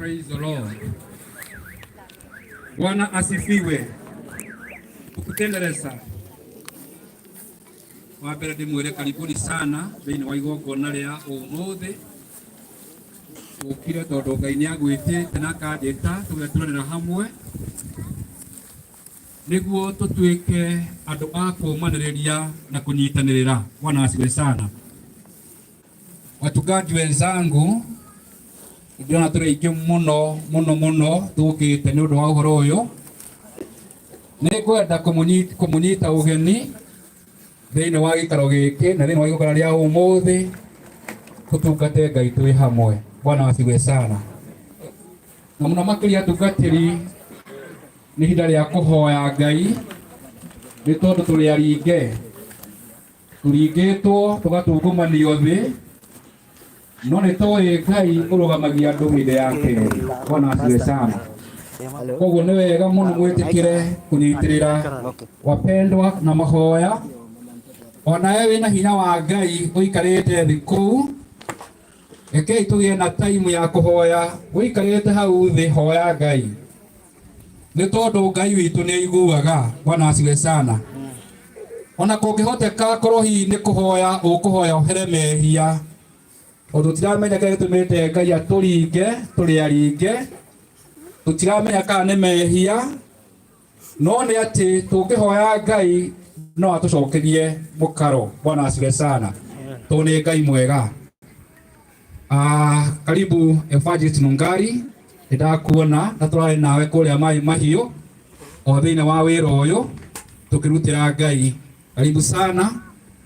Praise the Lord. Bwana asifiwe. Ukutendereza wa mbere ndimwire karibuni sana thiini wa igongona ria umuthi ukire tondu Ngai ni agwitite na akanjita tugeturanira hamwe niguo tutuike andu a kumaniriria na kunyitanirira. Bwana asifiwe sana. Wachungaji wenzangu, ndĩrona tũrĩ aingĩ mũno mũno mũno tũkĩte nĩ ũndũ wa ũhoro ũyũ. Nĩ ngwenda kũmũnyita ũgeni thĩinĩ wa gĩikaro gĩkĩ na thĩinĩ wa igongona rĩa ũmũthĩ tũtungate Ngai twĩ hamwe. Bwana asifiwe sana. Na mũno makĩria atungatĩri, nĩ ihinda rĩa kũhoya Ngai nĩ tondũ tũrĩ aringe, tũringĩtwo tũgatungumanio thĩ, no nĩ tũĩ Ngai ũrũgamagia andũ hĩndĩ ya kerĩ. Bwana asifiwe sana. Koguo nĩ wega mũno mwĩtĩkĩre kũnyitĩrĩra wapendwa na mahoya. Onawe wĩna hinya wa Ngai ũikarĩte thĩ kũu, rekei tũgĩe na time ya kũhoya. Ũikarĩte hau thĩ, hoya Ngai nĩ tondũ Ngai witũ nĩ aiguaga. Bwana asifiwe sana. Ona kũngĩhoteka korwo hihi nĩ kũhoya ũkũhoya ũhere mehia, tondũ tũtiramenya kĩrĩa gĩtũmĩte Ngai atũringe tũrĩ aringe, tũtiramenya kana nĩ mehia, no nĩ atĩ tũngĩhoya Ngai no atũcokerie mũkaro. Bwana asifiwe sana, tondũ nĩ Ngai mwega. Karibu Evangelist Nungari, nĩndakuona na tũrarĩ nawe kũrĩa Maĩ Mahiũ o thĩinĩ wa wĩra ũyũ tũkĩrutĩra Ngai. Karibu sana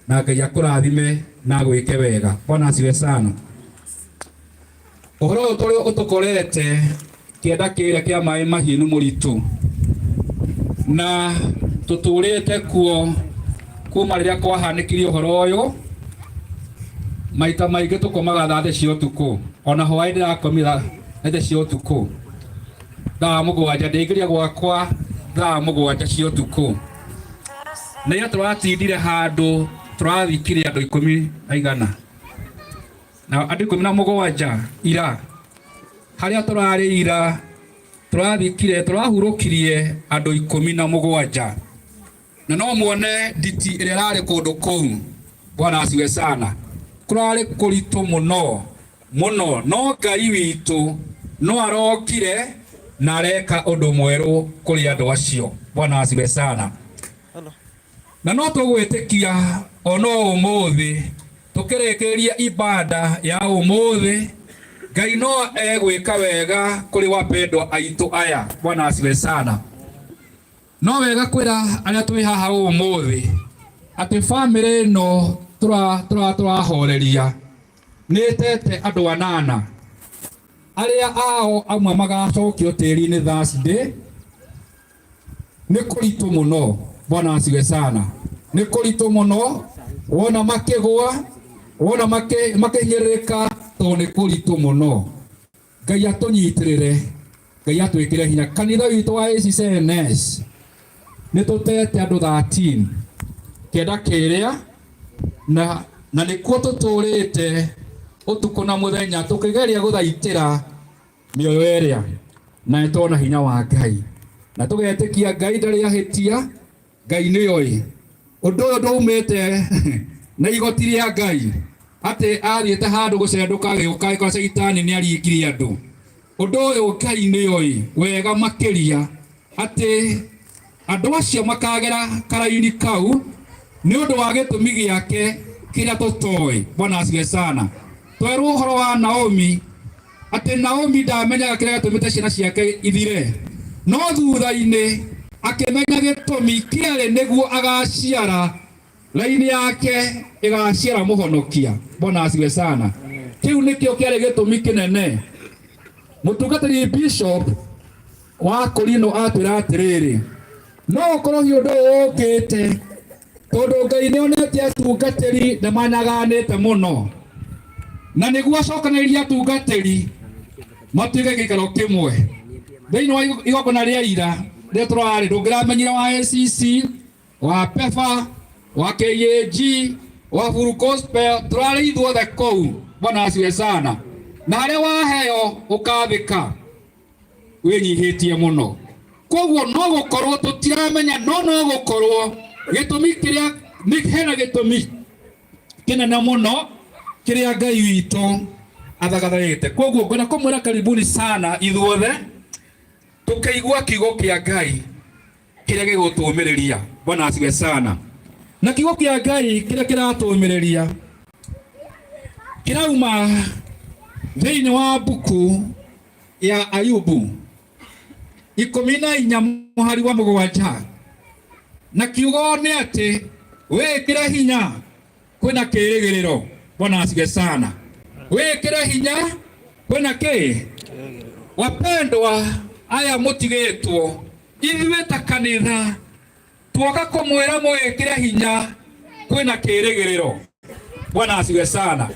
na Ngai akũrathime na agwĩke wega. Bwana asifiwe sana. Ũhoro ũyũ tũrĩ ũtũkorete kĩenda kĩrĩa kĩa Maĩ Mahiũ nĩ mũritũ, na tũtũrĩte kuo kuma rĩrĩa kwahanĩkire ũhoro ũyũ. Maita maingĩ tũkomaga thaa thita cia ũtukũ, ona hwaĩ ndĩrakomire thaa thita cia ũtukũ, thaa 7 ndĩingĩria gwakwa thaa 7 cia ũtukũ. Na ira tũratindire handũ tũrathikire andũ ikũmi na igana na andũ 17 ira harĩa tũrarĩ ira tũrathikire tũrahurũkirie andũ 17, na no muone nditi ĩrĩa ĩrarĩ kũndũ kũu. Bwana asifiwe sana. Kũrarĩ kũritũ mũno mũno, no Ngai witũ no arokire na areka ũndũ mwerũ kũrĩ andũ acio. Bwana asifiwe sana. Na no tũgwĩtĩkia ono ũmũthĩ tũkĩrĩkĩrĩria ibada ya ũmũthĩ, Ngai no egwĩka wega kũrĩ wapendwa aitũ aya. Bwana asifiwe sana. No wega kwĩra arĩa twĩ haha ũmũthĩ atĩ bamĩrĩ ĩno tũrahoreria nĩ ĩtete andũ anana arĩa ao amwe magacokio tĩri-inĩ Thursday. Nĩ kũritũ mũno. Bwana asifiwe sana. Nĩ kũritũ mũno wona makĩgũa, wona makĩhinyĩrĩrĩka, tondũ nĩ kũritũ mũno. Ngai atũnyitĩrĩre, Ngai atwĩkĩre hinya. Kanitha witũ wa ACCNS nĩ tũtete andũ 13 kĩenda kĩrĩa na nĩkuo tũtũrĩte ũtukũ na mũthenya tũkĩgeria gũthaitĩra mĩoyo ĩrĩa, na nĩtwona hinya wa Ngai na tũgetĩkia Ngai ndarĩ ahĩtia. Ngai nĩ oĩ ũndũ ũyũ ndũumĩte na igoti rĩa Ngai atĩ athiĩte handũ gũcendũka agĩũka agĩkora caitani nĩ aringirie andũ. Ũndũ ũyũ Ngai nĩ oĩ wega makĩria atĩ andũ acio makagera karaini kau nĩ ũndũ wa gĩtũmi gĩake kĩrĩa tũtoĩ. Bwana asifiwe sana. Twerwo ũhoro wa Naomi atĩ Naomi ndamenyaga kĩrĩa gĩatũmĩte ciana ciake ithire, no thutha-inĩ akĩmenya gĩtũmi kĩarĩ nĩguo agaciara raini yake ĩgaciara mũhonokia. Bwana asifiwe sana. Kĩu nĩkĩo kĩarĩ gĩtũmi kĩnene. Mũtungatĩri Bishop wa Korino atwĩra atĩrĩrĩ, no ũkorwo hihi ũndũ ũyũ ũkĩte tondũ Ngai nĩ onete atungatĩri nĩ manyaganĩte mũno, na nĩguo acokanĩrĩrie atungatĩri matuĩke gĩikaro kĩmwe thĩinĩ wa igongona rĩa ira rĩrĩa tũrarĩ. Ndũngĩramenyire wa ACC, wa PEFA, wa KAG, wa Full Gospel, tũrarĩ ithuothe kũu. Bwana asifiwe sana. Na harĩa waheo ũkathĩka. Wĩnyihĩtie mũno. Koguo no gũkorwo tũtiramenya, no no gũkorwo gĩtũmi kĩrĩa nĩ hena gĩtũmi kĩnene mũno kĩrĩa Ngai witũ athagathagĩte. Koguo ngwenda kũmwĩra karibuni sana ithuothe tũkĩigua kiugo kĩa Ngai kĩrĩa gĩgũtũmĩrĩria. Bwana asifiwe sana. Na kiugo kĩa Ngai kĩrĩa kĩratũmĩrĩria kĩrauma thĩinĩ wa mbuku ya Ayubu 14 mũhari wa 7, na kiugo nĩ atĩ wĩkĩre hinya kwĩna kĩrĩgĩrĩro. Bwana asifiwe sana. Wĩkĩre hinya kwĩna kĩ? Wapendwa, aya mũtigĩtwo ithuĩ ta kanitha twoka kũmwĩra mwĩkĩre hinya kwĩna kĩrĩgĩrĩro. Bwana asifiwe sana.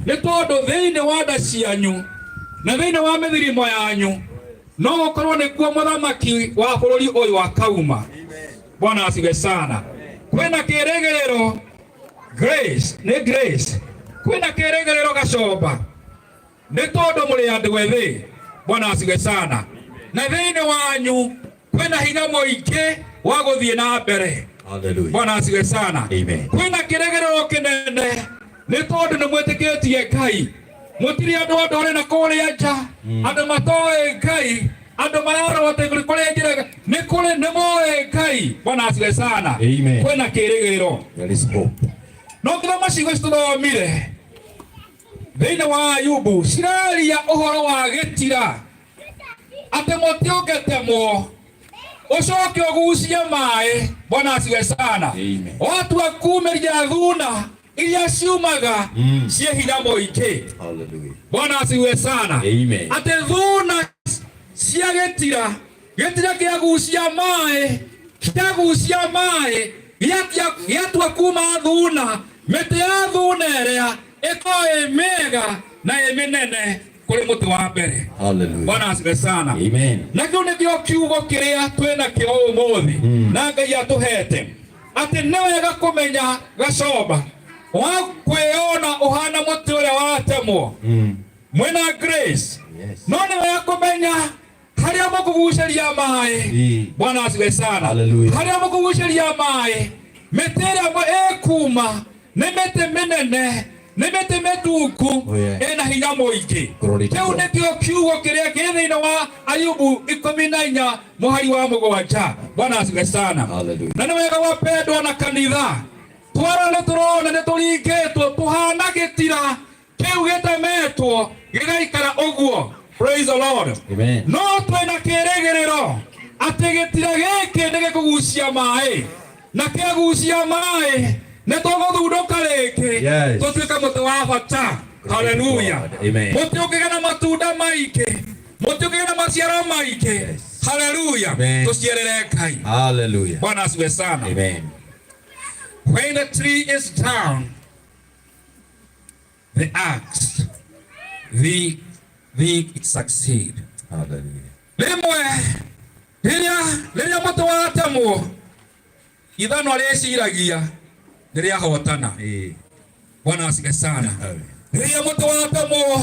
Nĩ tondũ thĩinĩ wa nda cianyu na thĩinĩ wa mĩthirimo yanyu no gũkorwo nĩkuo mũthamaki wa bũrũri ũyũ akauma. Bwana asifiwe sana. Kwĩna kĩrĩgĩrĩro. Grace nĩ Grace, kwĩna kĩrĩgĩrĩro gacomba nĩ tondũ mũrĩ andũ ethĩ. Bwana asifiwe sana. Na thĩinĩ wanyu kwĩna hinya mũingĩ wa gũthiĩ na mbere. Hallelujah. Bwana asifiwe sana. Amen. Kwĩna kĩrĩgĩrĩro kĩnene nĩ tondũ nĩ mwĩtĩkĩtie Ngai. Mũtirĩ andũ a ndũrĩrĩ na kũrĩa nja, andũ matoĩ Ngai, andũ mararwo atĩ kũrĩ njĩra nĩ kũrĩ nĩ moĩ Ngai. Bwana asifiwe sana. Amen. Kwĩna kĩrĩgĩrĩro. There is hope. No ngĩthoma ciugo ici tũthomire thĩinĩ wa Ayubu ciraria ũhoro wa gĩtira, atĩ mũtĩ ũngĩtemwo ũcoke ũgucie maĩ. Bwana asifiwe sana. Amen. Watua kumĩria thuna iria ciumaga ciĩ hinya mũingĩ. Hallelujah. Bwana asifiwe sana. Amen. Atĩ thuna cia gĩtira, gĩtira kĩagucia maĩ, kĩagucia maĩ gĩatua kuma thuna, mĩtĩ ya thuna ĩrĩa ĩkoragwo ĩ mĩega na ĩ mĩnene kũrĩ mũtĩ wa mbere. Hallelujah. Bwana asifiwe sana. Amen. Na kĩu nĩkĩo kiugo kĩrĩa twĩna kĩo ũmũthĩ na Ngai atũhete atĩ nĩ wega kũmenya gacomba wa kwĩyona ũhana mũtĩ ũrĩa watemwo mwĩna Grace. Yes. No nĩ wega kũmenya harĩa mũkũgucĩria maĩ. Bwana asifiwe sana. Hallelujah. Harĩa mũkũgucĩria maĩ, mĩtĩ ĩrĩa ĩkuma nĩ mĩtĩ mĩnene, nĩ mĩtĩ mĩtungu Oh, yeah. ĩna hinya mũingĩ. Glory to Kĩu God. nĩkĩo kiugo kĩrĩa kĩ thĩinĩ wa Ayubu 14 mũhari wa 7. Bwana asifiwe sana. Hallelujah. Na nĩ wega wapendwa na kanitha twara nĩ tũrona nĩ tũringĩtwo tũhana gĩtira kĩu gĩtemetwo gĩgaikara ũguo. Praise the Lord. Amen. No twĩna kĩrĩgĩrĩro atĩ gĩtira gĩkĩ nĩ gĩkũgucia maĩ, na kĩagucia maĩ nĩ tũgũthundũka rĩngĩ Yes. tũtuĩke mũtĩ wa bata. Hallelujah. God. Amen. Mũtĩ ũkĩgĩa na matunda maingĩ, mũtĩ ũkĩgĩa na maciaro maingĩ. Yes. Hallelujah. Amen. Tũciarĩre Ngai. Hallelujah. Bwana asifiwe sana. Amen. When the tree is down, the axe, the it succeed. Hallelujah. Rĩmwe rĩrĩa rĩrĩa mũtĩ watemwo, ithanwa rĩciragia nĩrĩahotana. Eh. Bwana asifiwe sana. Amen. Rĩrĩa mũtĩ watemwo,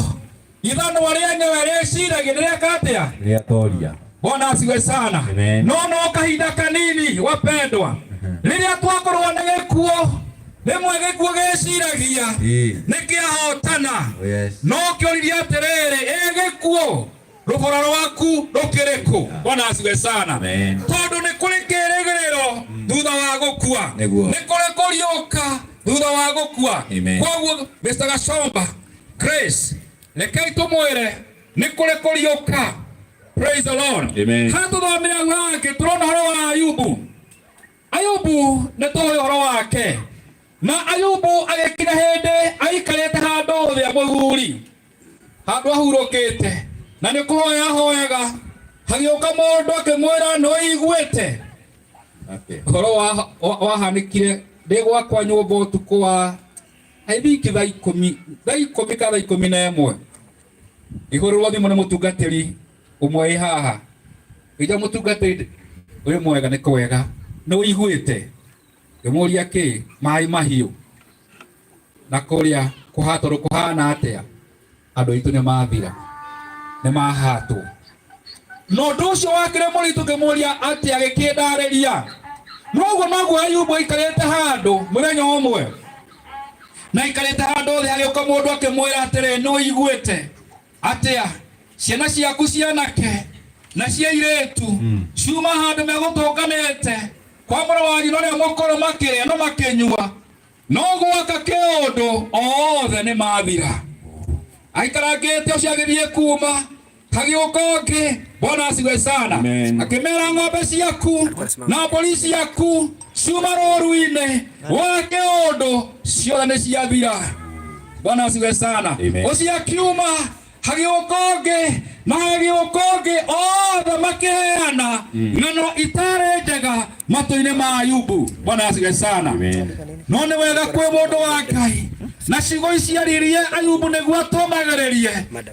ithanwa rĩenyewe rĩciragia nĩrĩeka atĩa? Rĩatoria. Bwana asifiwe sana. Amen. No no kahinda kanini wapendwa, rĩrĩa twakorwo nĩ gĩkuũ, rĩmwe gĩkuũ gĩciragia nĩ kĩahotana. Oh, yes. No kĩoririe atĩrĩrĩ, ĩ gĩkuũ rũbora rwaku rũkĩrĩkũ? Bwana asifiwe sana. Amen. Tondũ nĩ kũrĩ kĩrĩgĩrĩro thutha wa gũkua. Nĩguo. Nĩ kũrĩ kũriũka thutha wa gũkua. Amen. Koguo Mr. Gacomba Grace, rekei tũmwĩre nĩ kũrĩ kũriũka. Praise the Lord. Amen. Haha tũthomire hau hangĩ tũrona ũhoro wa Ayubu. Ayubu nĩ tũĩ ũhoro wake. Na Ayubu agĩkinya hĩndĩ aikarĩte handũ thĩ mũthuri, handũ ahurũkĩte, na nĩ kũhoya ahoyaga, hagĩũka mũndũ akĩmwĩra nĩ ũiguĩte Okay. ũhoro wahanĩkire ndĩ gwakwa nyũmba ũtukũ wa I think thaa 10, thaa 10 kana thaa 11, ngĩhũrĩrwo thimũ nĩ mũtungatĩri ũmwe wĩ haha. Ngĩnja mũtungatĩri wĩ mwega, nĩ kwega, nĩ ũiguĩte? Ngĩmũria kĩ maĩ mahiũ na kũrĩa kũhatwo kũhana atĩa, andũ aitũ nĩ mathira, nĩ mahatwo. Na ũndũ ũcio wakĩrĩ mũritũ ngĩmũria atĩa agĩkĩndarĩria. Noguo noguo Ayubu aikarĩte handũ mũthenya ũmwe, na aikarĩte handũ thĩ hagĩũka mũndũ akĩmwĩra atĩrĩ, nĩ ũiguĩte atĩa ciana ciaku cianake na cia airĩtu ciuma handũ megũtũnganĩte kwa mũrũ wa nyina ũrĩa mũkũrũ makĩrĩa na makĩnyua, no gwaka kĩũndũ othe nĩ mathira. Aikarangĩte ũcio agĩthiĩ kuma hagĩũka ũngĩ. Bwana asifiwe sana. Amen. Akĩmera ng'ombe ciaku na mbũri ciaku ciuma rũru-inĩ gwake ũndũ ciothe nĩ ciathira. Bwana asifiwe sana. Amen. Ũcio akiuma hagĩũka ũngĩ na hagĩũka ũngĩ, othe makĩheana ng'ano itarĩ njega matũ-inĩ ma Ayubu. Bwana asifiwe sana. Amen. No nĩ wega kwĩ mũndũ wa Ngai na ciugo ici aririe Ayubu nĩguo atũmagĩrĩrie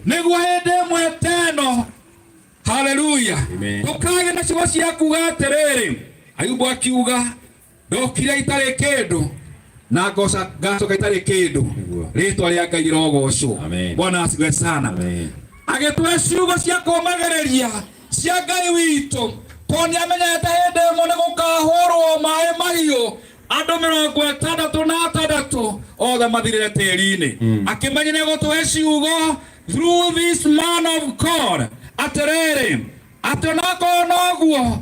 nĩguo hĩndĩ ĩmwe teno, haleluya, Amen. tũkagĩa na ciugo cia kuga atĩrĩrĩ, Ayubu akiuga ndokire itarĩ kĩndũ na ngoca ngacoka itarĩ kĩndũ. Nĩguo. Rĩtwa rĩa Ngai rĩrogocwo. Amen. Bwana asifiwe sana. Amen. Agĩtũhe ciugo cia kũũmagĩrĩria cia Ngai witũ tondũ nĩamenyete hĩndĩ ĩmwe nĩ gũkahũrwo maĩ mahiũ andũ 66 othe mathirĩre tĩri-inĩ. Akĩmenya nĩ gũtũhe ciugo through this man of God atĩrĩrĩ, atĩ onakorwo noguo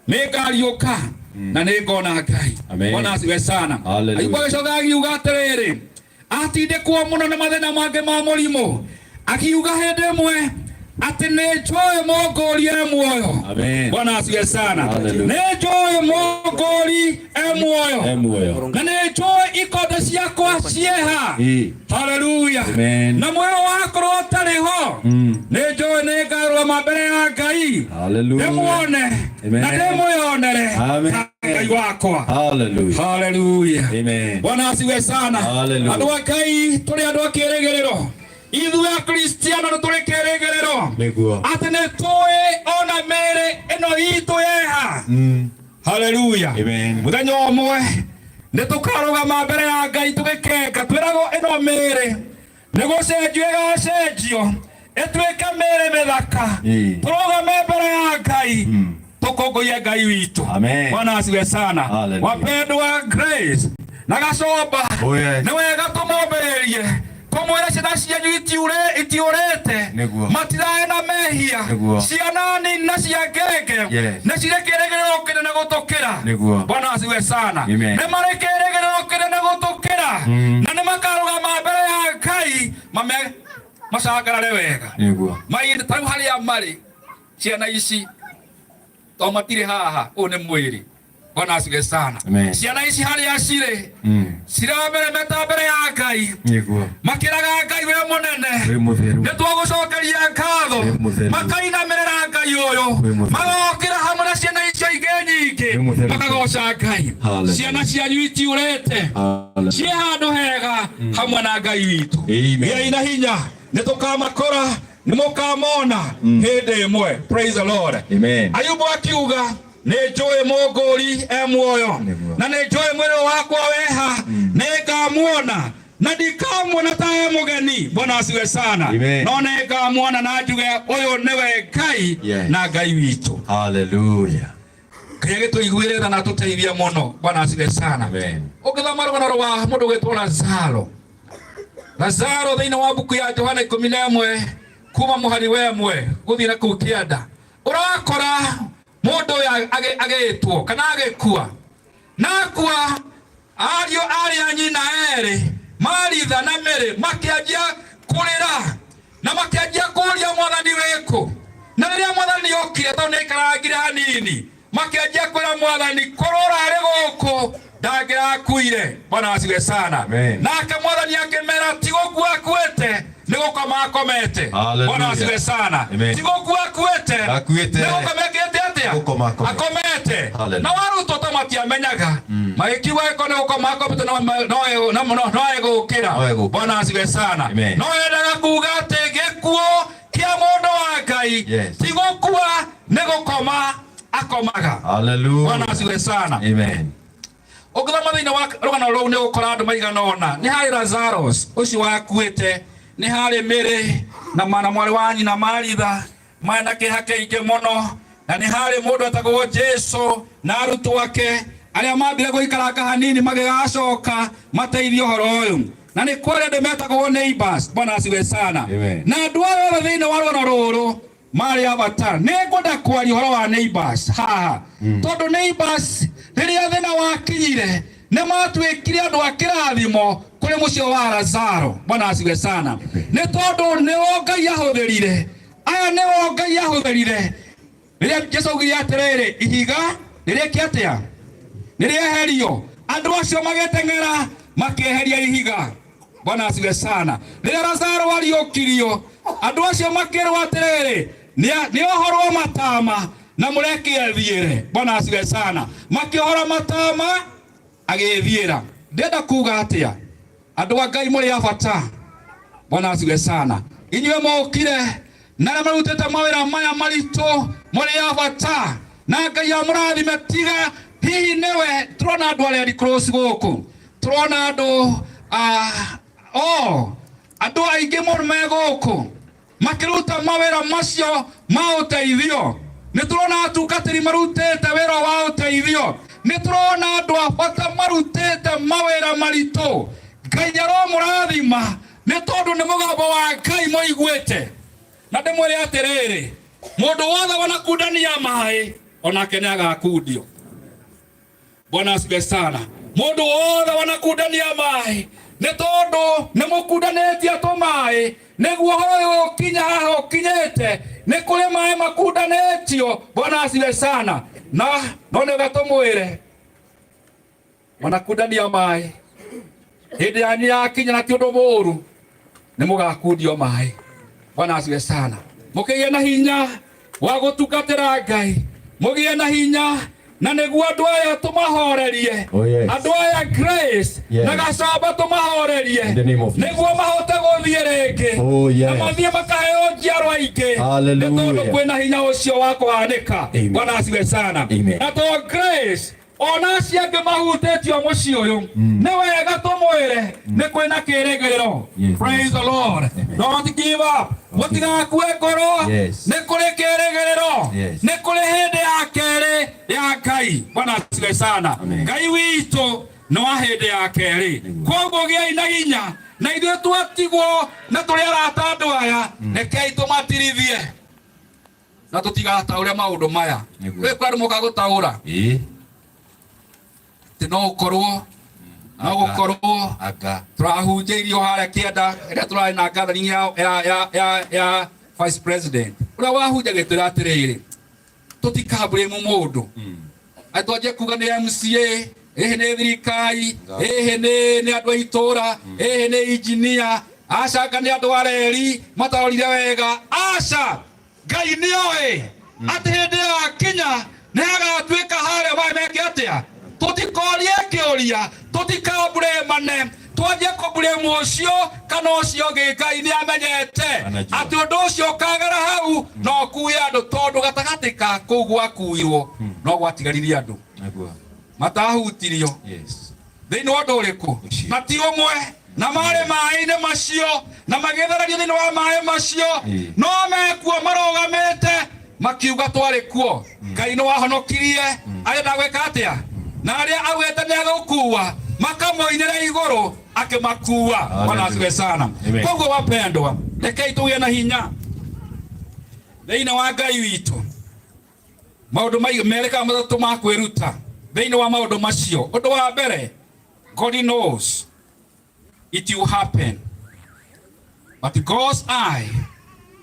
nĩ ngariũka na nĩ ngona Ngai. Amen. Bwana asifiwe sana. Hallelujah. Ayubu agĩcoka akiuga atĩrĩrĩ, atindĩkwo mũno nĩ mathĩna mangĩ ma mũrimũ, akiuga hĩndĩ ĩmwe atĩ nĩ njũĩ mũngũri e muoyo. Amen. Bwana asifiwe sana. Hallelujah. Nĩ njũĩ mũngũri e muoyo E muoyo. na nĩ njũĩ ikonde ciakwa cieha. Ĩ. Haleluya. Amen. Na muoyo wakorwo ũtarĩ ho, nĩ njũĩ nĩ ngarũgama mbere ya Ngai Hallelujah. ndĩmuone Amen. na ndĩmwĩonere Amen. ta Ngai wakwa. Hallelujah. Haleluya. Amen. Bwana asifiwe sana. Hallelujah. Andũ a Ngai tũrĩ andũ a kĩrĩgĩrĩro, ithuĩ Akristiano nĩ tũrĩ kĩrĩgĩrĩro Nĩguo. atĩ nĩ tũĩ ona mĩĩrĩ ĩno itũ yeha. Haleluya. Amen. Mũthenya ũmwe nĩ tũkarũgama mbere ya Ngai tũgĩkenga, twĩragwo ĩno mĩĩrĩ nĩ gũcenjio ĩgacenjio ĩtuĩke mĩĩrĩ mĩthaka, Ĩ. tũrũgame mbere ya Ngai tũkũngũiye Ngai witũ. Amen. Bwana asifiwe sana. Hallelujah. Wapendwa Grace na Gacomba, Oh, yes. nĩ wega tũmombĩrĩrie tũmwĩre ciana cianyu itiũrĩte, Nĩguo. matiraĩ na mehia, Nĩguo. ciana nini na cia ngenge Yes. nĩ cirĩ kĩrĩgĩrĩro kĩnene gũtũkĩra. Nĩguo. Bwana asifiwe sana. Amen. Nĩ marĩ kĩrĩgĩrĩro kĩnene gũtũkĩra na nĩ makarũgama mbere ya Ngai mame macangarare wega. Nĩguo. Mahinda ta rĩu harĩa marĩ ciana ici to matirĩ haha, ũyũ nĩ mwĩrĩ. Bwana asifiwe sana. Amen. Ciana ici harĩa cirĩ cirameremeta mbere ya Ngai Nĩguo. makĩraga Ngai we mũnene, Wĩ mũtheru. nĩ twagũcokeria ngatho, Wĩ mũtheru. makainamĩrĩra Ngai ũyũ, Wĩ mũtheru. magokĩra hamwe na ciana icio ingĩ nyingĩ Wĩ mũtheru. makagoca Ngai. Hallelujah. Ciana cianyu itiũrĩte, Hallelujah. ciĩ handũ hega hamwe na Ngai witũ. Amen. Gĩai na hinya, nĩ tũkamakora, nĩ mũkamona hĩndĩ ĩmwe. Praise the Lord. Amen. Ayubu akiuga nĩ njũĩ mũngũri e muoyo Nĩguo. na nĩ njũĩ mwĩrĩ wakwa weha, nĩ ngamuona na ndikamuona ta e mũgeni. Bwana asifiwe sana. Amen. No nĩ ngamuona na njuge ũyũ nĩwe Ngai Yes. na Ngai witũ. Hallelujah. Ngai agĩtũiguĩre tha na atũteithie mũno. Bwana asifiwe sana. Amen. Ũngĩthoma rũgano rwa mũndũ ũgwĩtwo Lazaro, Lazaro thĩinĩ wa mbuku ya Johana 11 kuma mũhari wa 1 gũthiĩ na kũu kĩanda, ũrakora mũndũ ũyũ agĩtwo kana agĩkua, na akua ariũ arĩa nyina erĩ Maritha na Mary makĩanjia kũrĩra na makĩanjia kũũria mwathani wĩkũ. Na rĩrĩa mwathani okire tondũ nĩaikarangire hanini, makĩanjia kwĩra mwathani korwo ũrarĩ gũkũ ndangĩrakuire. Bwana asifiwe sana. Amen. Nake mwathani akĩmera ti gũkua akuĩte, nĩ gũkoma akomete. Hallelujah. Bwana asifiwe sana. Amen. Ti gũkua akuĩte, Akuĩte. nĩ gũkoma ekĩte atĩa? Gũkoma akomete. Akomete. Hallelujah. Na warutwo ta matiamenyaga, magĩkiuga ĩko nĩ gũkoma akomete, no egũkĩra. No egũkĩra. Bwana asifiwe sana. Amen. No endaga kuga atĩ gĩkuũ kĩa mũndũ wa Ngai Yes. ti gũkua, nĩ gũkoma akomaga. Hallelujah. Bwana asifiwe sana. Amen. Ũngĩthoma thĩinĩ wa rũgano rũu nĩ ũgũkora andũ maigana ũna, nĩ harĩ Lazarus ũcio wakuĩte, nĩ harĩ Mary na mwana mwarĩ wa nyina Maritha, Marĩ na kĩeha kĩingĩ mũno, na nĩ harĩ mũndũ etagwo Jesu na arutwo ake arĩa mambire gũikaranga hanini magĩgacoka mateithie ũhoro ũyũ, na nĩ kwarĩ andũ metagwo neighbors. Bwana asifiwe sana. Amen. Na andũ aya othe thĩinĩ wa rũgano rũrũ marĩ a bata. Nĩ ngwenda kwaria ũhoro wa neighbors haha, tondũ neighbors rĩrĩa thĩna wakinyire nĩ matuĩkire andũ a kĩrathimo kũrĩ mũciĩ wa Lazaro. Bwana asifiwe sana. Nĩ tondũ nĩo Ngai ahũthĩrire, aya nĩo Ngai ahũthĩrire rĩrĩa Jesu augire atĩrĩrĩ, ihiga rĩrĩke atĩa, nĩrĩeherio. Andũ acio magĩteng'era makĩeheria ihiga. Bwana asifiwe sana. Rĩrĩa Lazaro ariũkirio, andũ acio makĩrwo atĩrĩrĩ, nĩohorwo matama na mũreke athiĩre. Bwana asifiwe sana. Makĩohora matama agĩthiĩra. Ndĩrenda kuga atĩa, andũ a Ngai mũrĩ a bata. Bwana asifiwe sana. Inyuĩ mũkire na arĩa marutĩte mawĩra maya maritũ mũrĩ a bata, na Ngai amũrathime. Tiga hihi nĩwe tũrona andũ a Red Cross gũkũ, tũrona andũ andũ aingĩ mũno me gũkũ makĩruta mawĩra macio ma ũteithio. Nĩ tũrona atungatĩri marutĩte wĩra wa ũteithio, nĩ tũrona andũ a bata marutĩte mawĩra maritũ. Ngai aromũrathima nĩ tondũ nĩ mũgambo wa Ngai mũiguĩte. Na ndĩmwĩre atĩrĩrĩ, mũndũ wothe wanakundania maĩ onake nĩ agakundio. Bwana asifiwe sana. Mũndũ wothe wanakundania maĩ, nĩ tondũ nĩ mũkundanĩtie tũmaĩ nĩguo ũhoro ũyũ ũkinya haha ũkinyĩte, nĩ kũrĩ maĩ makundanĩtio. Bwana asifiwe sana. Na no nĩwe tũmwĩre wanakundania maĩ, hĩndĩ yanyu yakinya na ti ũndũ mũũru, nĩ mũgakundio maĩ. Bwana asifiwe sana. Mũkĩgĩe na hinya wa gũtungatĩra Ngai, mũgĩe na hinya na nĩguo andũ aya tũmahorerie. Oh, yes. Andũ aya Grace na Gacamba tũmahorerie In the name of Jesus. nĩguo mahote gũthiĩ rĩngĩ Oh, yes. na mathiĩ makaheo njiarwa ingĩ, Hallelujah. nĩ tondũ kwĩna hinya ũcio wa kũhanĩka. Amen. Bwana asifiwe sana. Amen. Na to Grace ona acio angĩ mahutĩtio mũciĩ ũyũ, nĩ wega tũmwĩre nĩ kwĩna kĩrĩgĩrĩro. Yes. Praise the Lord. Amen. Don't give up. Mũtigakue ngoro. Yes. Nĩ kũrĩ kĩrĩgĩrĩro. Yes. Nĩ kũrĩ hĩndĩ ya kerĩ ya Ngai. Bwana asifiwe sana. Amen. Ngai witũ nĩ wa hĩndĩ ya kerĩ. Nĩguo. Koguo gĩai na hinya, na ithuĩ twatigwo na tũrĩ arata andũ aya, rekei tũmatirithie na tũtigataũre maũndũ maya. Nĩguo. Gwĩ kwa andũ moka gũtaũra Ĩĩ. atĩ no gũkorwo no gũkorwo Anga. tũrahunjĩirio harĩa kĩanda rĩrĩa tũrarĩ na gathering ya vice president, ũrĩa wahunjagia twĩra atĩrĩrĩ, tũtikablame mũndũ, atĩ twanjie kuga nĩ MCA, ĩhĩ nĩ thirikari, ĩhĩ nĩ andũ a itũra, ĩhĩ nĩ engineer, aca anga nĩ andũ a reri matarorire wega. Aca, Ngai nĩoĩ atĩ hĩndĩ yakinya nĩ hagatuĩka harĩa maĩ meke atĩa. Tũtikorie kĩũria, tũtikaburemane, twanjie kũburemu ũcio kana ũcio ũngĩ. Ngai nĩ amenyete Anajua. atĩ ũndũ ũcio ũkagera hau no ũkue andũ, tondũ gatagatĩ ka kũu gwakuirwo no gwatigaririe andũ Nĩguo. matahutirio Yes. thĩinĩ wa ũndũ ũrĩkũ, Ũcio. na ti ũmwe, na marĩ maĩ-inĩ macio na magĩthererio thĩinĩ wa maĩ macio, Ĩĩ. no mekuo marũgamĩte makiuga twarĩ kuo. Ngai nĩ wahonokirie arenda gwĩka atĩa, na arĩa augĩte nĩ agũkua makamoinĩra igũrũ akĩmakua. Bwana asifiwe sana. Amen. Koguo wapendwa, rekei tũgĩe na hinya thĩinĩ wa Ngai witũ. Maũndũ merĩ kana matatũ ma kwĩruta thĩinĩ wa maũndũ macio. Ũndũ wa mbere, God knows it will happen, but God's eye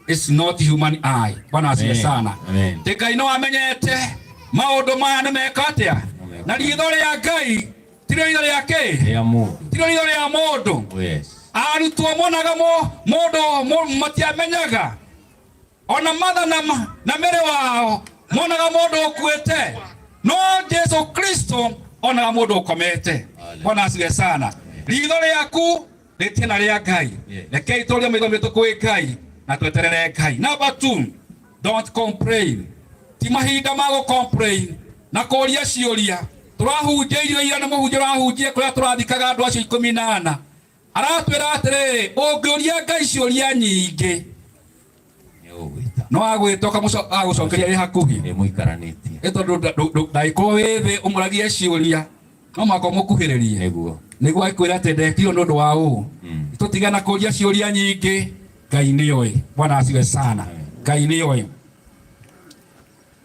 is not human eye. Bwana asifiwe Amen. sana. Amen. Atĩ Ngai no amenyete maũndũ maya nĩ meka atĩa, na ritho rĩa Ngai tirĩo ritho rĩa kĩ, Rĩa mũndũ. tirĩo ritho rĩa mũndũ. Oh, yes. Arutwo monaga mũndũ matiamenyaga ona matha na mĩrĩ wao monaga mũndũ ũkuĩte, no Jesu Kristo onaga mũndũ ũkomete. Bwana asifiwe sana. Ritho rĩaku rĩtiana rĩa Ngai. Yes. Rekei tũrie maitho maitũ kwĩ Ngai na tweterere Ngai. Number 2, don't complain. Ti mahinda ma gũ complain na kũria ciũria. Tũrahunjĩirio ira nĩ mũhunjia ũrahunjia kũrĩa tũrathikaga andũ acio 14. Aratwĩra atĩrĩrĩ, ũngĩũria Ngai ciũria nyingĩ Nĩ ũgwĩta. No agwĩta agũcokeria ĩ hakuhi. Nĩ mũikaranĩtie. Ĩ tondũ ndangĩkorwo wĩ thĩ ũmũragie ciũria, no mũhaka ũmũkuhĩrĩrie. Nĩguo. Nĩguo akwĩra atĩ ndekirwo nĩ ũndũ wa ũũ. Tũtigana kũria ciũria nyingĩ, Ngai nĩoĩ. Bwana asifiwe sana. Ngai nĩoĩ.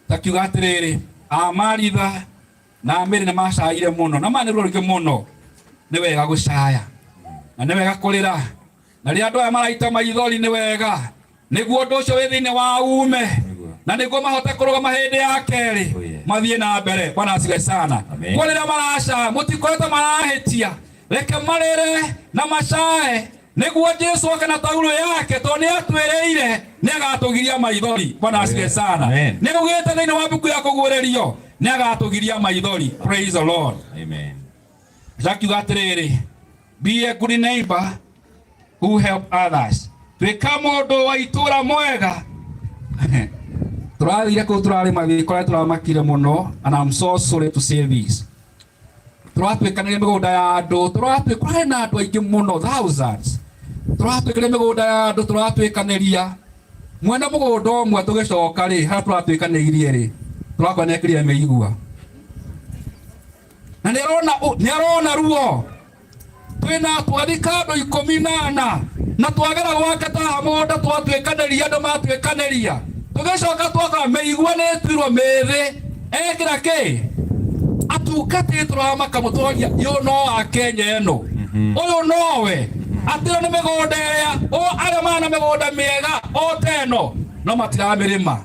Takiuga atĩrĩrĩ, Amaritha na Mary nĩ macaire mũno, na ma nĩ ruo rũingĩ mũno. Nĩ wega gũcaya na nĩ wega kũrĩra, na rĩrĩa andũ aya maraita maithori nĩ wega, nĩguo ũndũ ũcio wĩ thĩinĩ wa ume, na nĩguo mahote kũrũgama hĩndĩ ya kerĩ, Oh, yes. mathiĩ na mbere. Bwana asifiwe sana. Amen. Kwa rĩrĩa maracaya, mũtikoretwo marahĩtia, reke marĩre na macae, nĩguo Jesu oke na taurũ yake, tondũ nĩ atwĩrĩire nĩ agatũgiria maithori. Bwana asifiwe sana. Amen. Nĩ augĩte thĩinĩ wa mbuku ya kũguũrĩrio nĩ agatũgiria maithori. Praise the Lord. Amen. Ndakiuga atĩrĩrĩ, be a good neighbor who help others. Tuĩka mũndũ wa itũũra mwega. Tũrathire kũu tũrarĩma gĩkora, tũramakire mũno, and I'm so sorry to say this. Tũratuĩkanĩria mĩgũnda ya andũ, tũratuĩka kũrarĩ na andũ aingĩ mũno, thousands. Tũratuĩkanĩria mĩgũnda ya andũ, tũratuĩkanĩria mwene mũgũnda ũmwe, tũgĩcoka rĩ, harĩa tũratuĩkanĩirie rĩ, tũrakora nĩekĩrire mĩigua, na nĩarona ruo. Twĩna twathika andũ 14, na twagera gwake taha mũgũnda, twatuĩkanĩria andũ matuĩkanĩria, tũgĩcoka twakora mĩigua nĩ ĩtuirwo mĩthĩ, ekĩra kĩ atungatĩri tũramaka mũtwaria yũ no wa Kenya ĩno, ũyũ nowe atĩrĩ nĩ mĩgũnda ĩrĩa arĩa mana mĩgũnda mĩega o ta ĩno no matiramĩrĩma.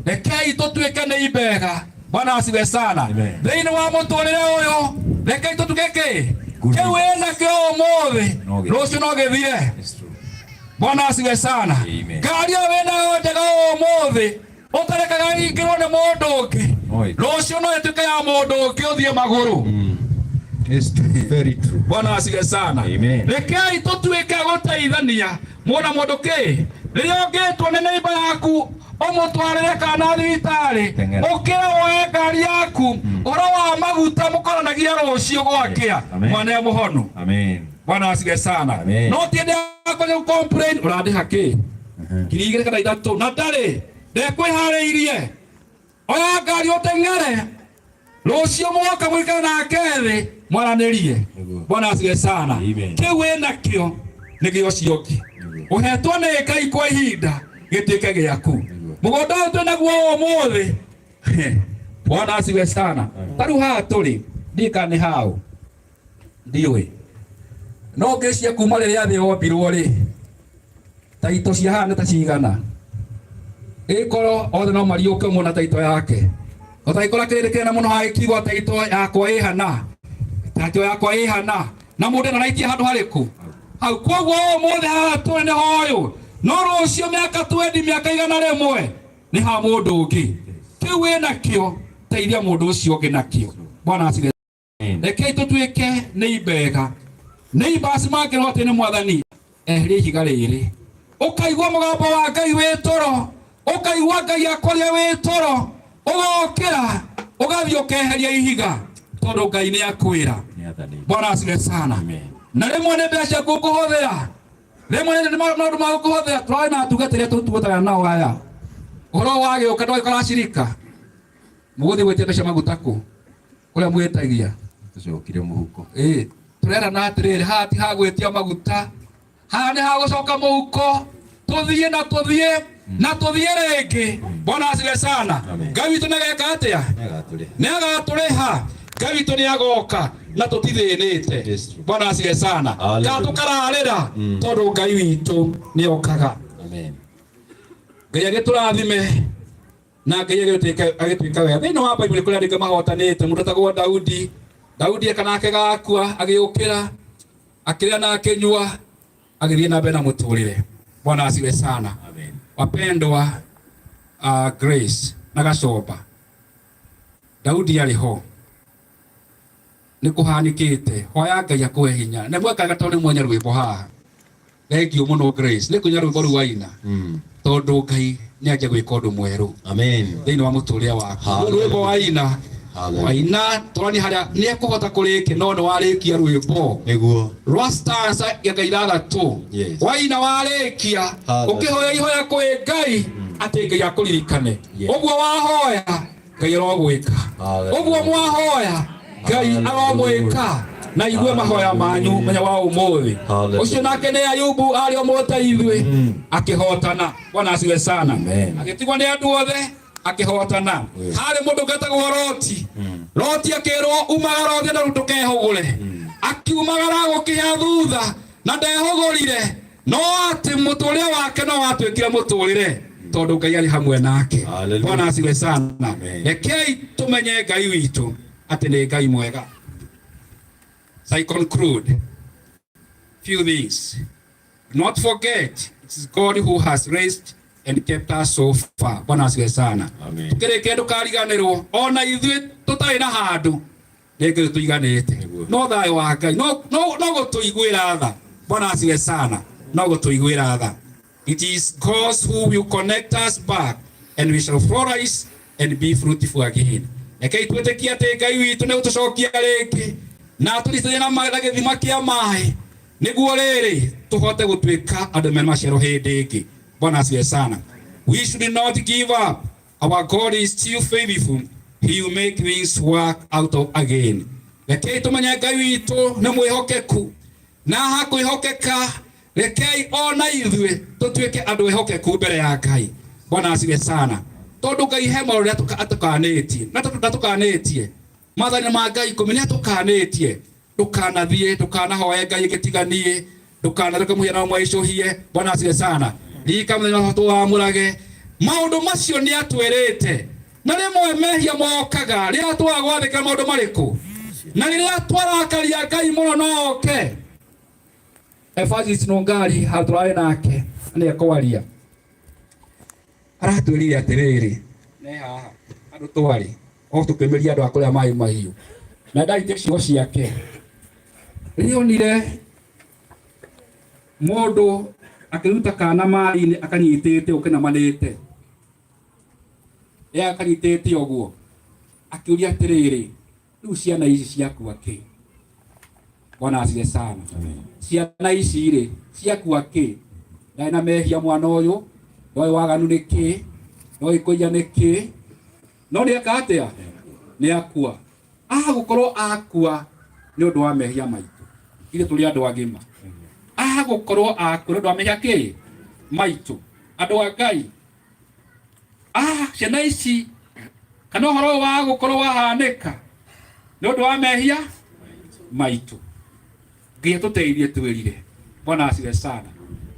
Rekei tũtuĩke nĩ imbega. Bwana asifiwe sana. Amen. Thĩinĩ wa mũtũrĩre ũyũ, rekei tũtuĩke kĩ Good. kĩu wĩnakĩo ũmũthĩ, No gĩthire. rũciũ no gĩthire. It's true. Bwana asifiwe sana. Amen. Ngari ĩyo wĩnayo njega ũmũthĩ, ũtarekaga ĩingĩrwo nĩ mũndũ ũngĩ, Oi. rũciũ no ĩtuĩke ya mũndũ ũngĩ, ũthiĩ magũrũ. It's true. Very true. Bwana asifiwe sana. Amen. Rekei tũtuĩke gũteithania mũndũ na mũndũ kĩ rĩrĩa ũngĩtwo nĩ neighbor yaku ũmũtwarĩre kana thibitarĩ, Teng'era. ũkĩra woe ngari yaku, ũhoro wa maguta mũkoranagia rũciũ gwakĩa. Amen. Mwana e mũhonu. Amen. Bwana asifiwe sana. Amen. No ti hĩndĩ yakwa complain, ũrandĩha kĩ 2,000 kana 3 na ndarĩ ndekwĩharĩirie, oya ngari ũteng'ere, rũciũ mwoka mũikare nake thĩ mwaranĩrie. Nĩguo. Bwana asifiwe sana. Amen. Kĩu wĩnakĩo nĩ gĩa ũcio ũngĩ. Nĩguo. Ũhetwo nĩ Ngai kwa ihinda gĩtuĩke gĩaku. Nĩguo. Mũgũnda ũyũ twĩnaguo ũmũthĩ, Bwana asifiwe sana, ta rĩu haha tũrĩ ndiĩ kana nĩ haũ, ndiũĩ, no ngĩcia kuma rĩrĩa thĩ yombirwo rĩ, taito cia haha nĩ ta cigana, ĩkorwo othe no mariũke ũmwe na taito yake, ũtagĩkora kĩrĩndĩ kĩnene mũno hagĩkiugwo taito yakwa ĩhana, taito yakwa ĩhana, na mũndũ ĩno araikia handũ harĩkũ hau. Koguo ũmũthĩ haha tũrĩ nĩ hoyũ, no rũciũ mĩaka 20, mĩaka 100 nĩ ha mũndũ ũngĩ. Kĩu wĩnakĩo, teithia mũndũ ũcio ũngĩ nakĩo. Bwana asifiwe. Amen. Rekei tũtuĩke nĩ imbega, nĩ imbasi mangĩrwo atĩ nĩ mwathani eheria ihiga rĩrĩ, ũkaigua mũgambo wa Ngai wĩ toro, ũkaigua Ngai akwaria wĩ toro, ũgokĩra ũgathiĩ ũkeheria ihiga, tondũ Ngai nĩ akwĩra. Nĩ athanĩte. Bwana asifiwe sana. Amen. Na rĩmwe nĩ mbeca ngũkũhũthĩra, rĩmwe nĩ maũndũ ma gũkũhũthĩra. Tũrarĩ na atungata arĩa tũtungataga nao aya, ũhoro wa gĩũka ndwagĩkora cirika mũgũthiĩ gwĩtia mbeca maguta kũ kũrĩa mwĩtagia. Tũcokire mũhuko. Ĩ tũrerana atĩrĩrĩ, haha ti ha gwĩtia maguta, haha nĩ ha gũcoka mũhuko, tũthiĩ na tũthiĩ na tũthiĩ rĩngĩ. Bwana asifiwe sana. Amen. Ngai witũ nĩageka atĩa? Nĩagatũrĩha. Nĩagatũrĩha. Ngai witũ nĩagoka na tũtithĩnĩte. Yes, true. Bwana asifiwe sana. Hallelujah. Kana tũkararĩra, tondũ Ngai witũ nĩokaga. Amen. Ngai agĩtũrathime na Ngai agĩtuĩka wega. Thĩinĩ wa Bible kũrĩ andũ aingĩ mahotanĩte, mũndũ etagwo Daudi. Daudi kanake gakua, agĩũkĩra, akĩrĩa na akĩnyua, agĩthiĩ na mbere na mũtũrĩre. Bwana asifiwe sana. Amen. Wapendwa, Grace na Gacomba, Daudi arĩ ho nĩ kũhanĩkĩte, hoya Ngai akũhe hinya na mwekaga, tondũ nĩ mwenya rwĩmbo haha. Thank you mũno Grace nĩ kũnya rwĩmbo rũu waina, tondũ Ngai nĩ anjia gwĩka ũndũ mwerũ Amen. thĩinĩ wa mũtũrĩre waku. Hallelujah. Rwĩmbo waina, Hallelujah. waina tũrani harĩa nĩ ekũhota kũrĩkia, no nĩ warĩkia rwĩmbo Nĩguo. rwa stanza ya 6. Yes. Waina warĩkia, Hallelujah. ũkĩhoya ihoya kwĩ Ngai. Atä Ngai akåririkane. Yes. Å guo wahoya Ngai arogwä ka. Hallelujah. Å guo mwahoya Ngai arogwä ka na igue mahoya manyu mũthenya wa ũmũthĩ. Hallelujah. Ũcio nake nĩ Ayubu arĩ o mũta ithuĩ akĩhotana. Bwana asiwe sana. Amen. Agĩtigwo nĩ andũ othe akĩhotana. Harĩ mũndũ ũgetagwo Loti. Loti akĩrwo umagara ũthiĩ na rĩu ndũkehũgũre. Akiumagara gũkinya thutha na ndehũgũrire, no atĩ mũtũrĩre wake no watuĩkire mũtũrĩre tondũ Ngai arĩ hamwe nake. Hallelujah. Bwana asiwe sana. Amen. Rekei tũmenye Ngai witũ atĩ nĩ Ngai mwega. So I conclude few things. Not forget, it is God who has raised and kept us so far. Bwana asifiwe sana. Amen. Tukĩrĩkia ndũkariganĩrwo ona ithuĩ tũtarĩ na handũ nĩ Ngai tũiganĩte. Nĩguo. No thayũ wa Ngai no gũtũiguĩra tha. Bwana asifiwe sana. No gũtũiguĩra tha. It is God who will connect us back and we shall flourish and be fruitful again. Rekei twĩtĩkie atĩ Ngai witũ nĩ gũtũcokia rĩngĩ na atũricithie na gĩthima kĩa maĩ nĩguo rĩrĩ tũhote gũtuĩka andũ mena maciaro hĩndĩ ĩngĩ. Bwana asifiwe sana. We should not give up. Our God is still faithful. He will make things work out of again. Rekei tũmenye Ngai witũ nĩ mwĩhokeku na hakwĩhokeka rekei ona ithuĩ tũtuĩke andũ ehokeku mbere ya Ngai. Bwana asifiwe sana. Tondũ Ngai he maũndũ marĩa atũkanĩtie na ndatũkanĩtie maathani ma Ngai ikũmi nĩ atũkanĩtie ndũkanathiĩ ndũkanahoe Ngai ĩngĩtiganie ndũkanareke mũhianano mwaicũhie. Bwana asifiwe sana. Ririkana mũthenya wa tũwamũrage maũndũ macio nĩ atwĩrĩte na rĩmwe mehia mokaga rĩrĩa twaga gwathĩkĩra maũndũ marĩkũ na rĩrĩa twarakaria Ngai mũno no oke. Evangelist Nungari handũ tũrarĩ nake nĩ ekwaria aratwĩrire atĩrĩrĩ ne haha andũ twarĩ o tũkĩmĩria andũ a kũrĩa maĩ mahiũ na ndarite ciugo ciake rĩrĩa onire mũndũ akĩruta kana maĩ-inĩ akanyitĩte ũkĩnamanĩte rĩrĩa akanyitĩte ũguo akĩũria atĩrĩrĩ rĩu ciana ici ciakua kĩ. Bwana asifiwe sana. Ciana ici rĩ ciakua kĩ ndarĩ na mehia mwana ũyũ ndoĩ waganu nĩ kĩ ndoĩ kũiya nĩ kĩ no nĩ eka atĩa nĩ akua agũkorwo akua nĩ ũndũ wa mehia maitũ ithuĩ tũrĩ andũ agima agũkorwo akua nĩ ũndũ wa mehia kĩ maitũ andũ a Ngai ciana ici kana ũhoro ũyũ wa gũkorwo wahanĩka nĩ ũndũ wa mehia maitũ. Ngai atũteithie twĩrire. Bwana asifiwe sana.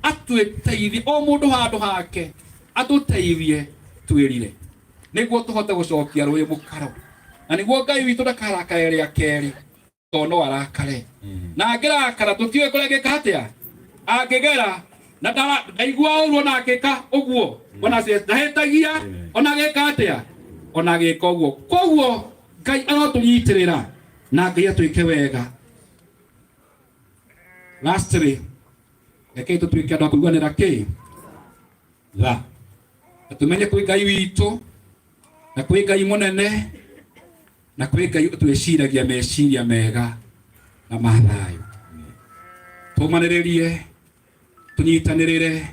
Atwĩteithie o mũndũ handũ hake atũteithie twĩrire nĩguo tũhote gũcokia rũĩ mũkaro na nĩguo Ngai witũ ndakarakare rĩa kerĩ tondũ no arakare na angĩrakara tũtiũĩ kũrĩa angĩka atĩa angĩgera na ndaigua ũru ona angĩka ũguo. Bwana asifiwe. Ndahĩtagia ona agĩka atĩa ona agĩka ũguo. Koguo Ngai arotũnyitĩrĩra na Ngai atwĩke wega. Lastly, rekei tũtuĩke andũ a kũiguanĩra kĩ tha na tũmenye kwĩ Ngai witũ na kwĩ Ngai mũnene na kwĩ Ngai ũtwĩciragia meciria mega na ma thayũ. Tũmanĩrĩrie tũnyitanĩrĩre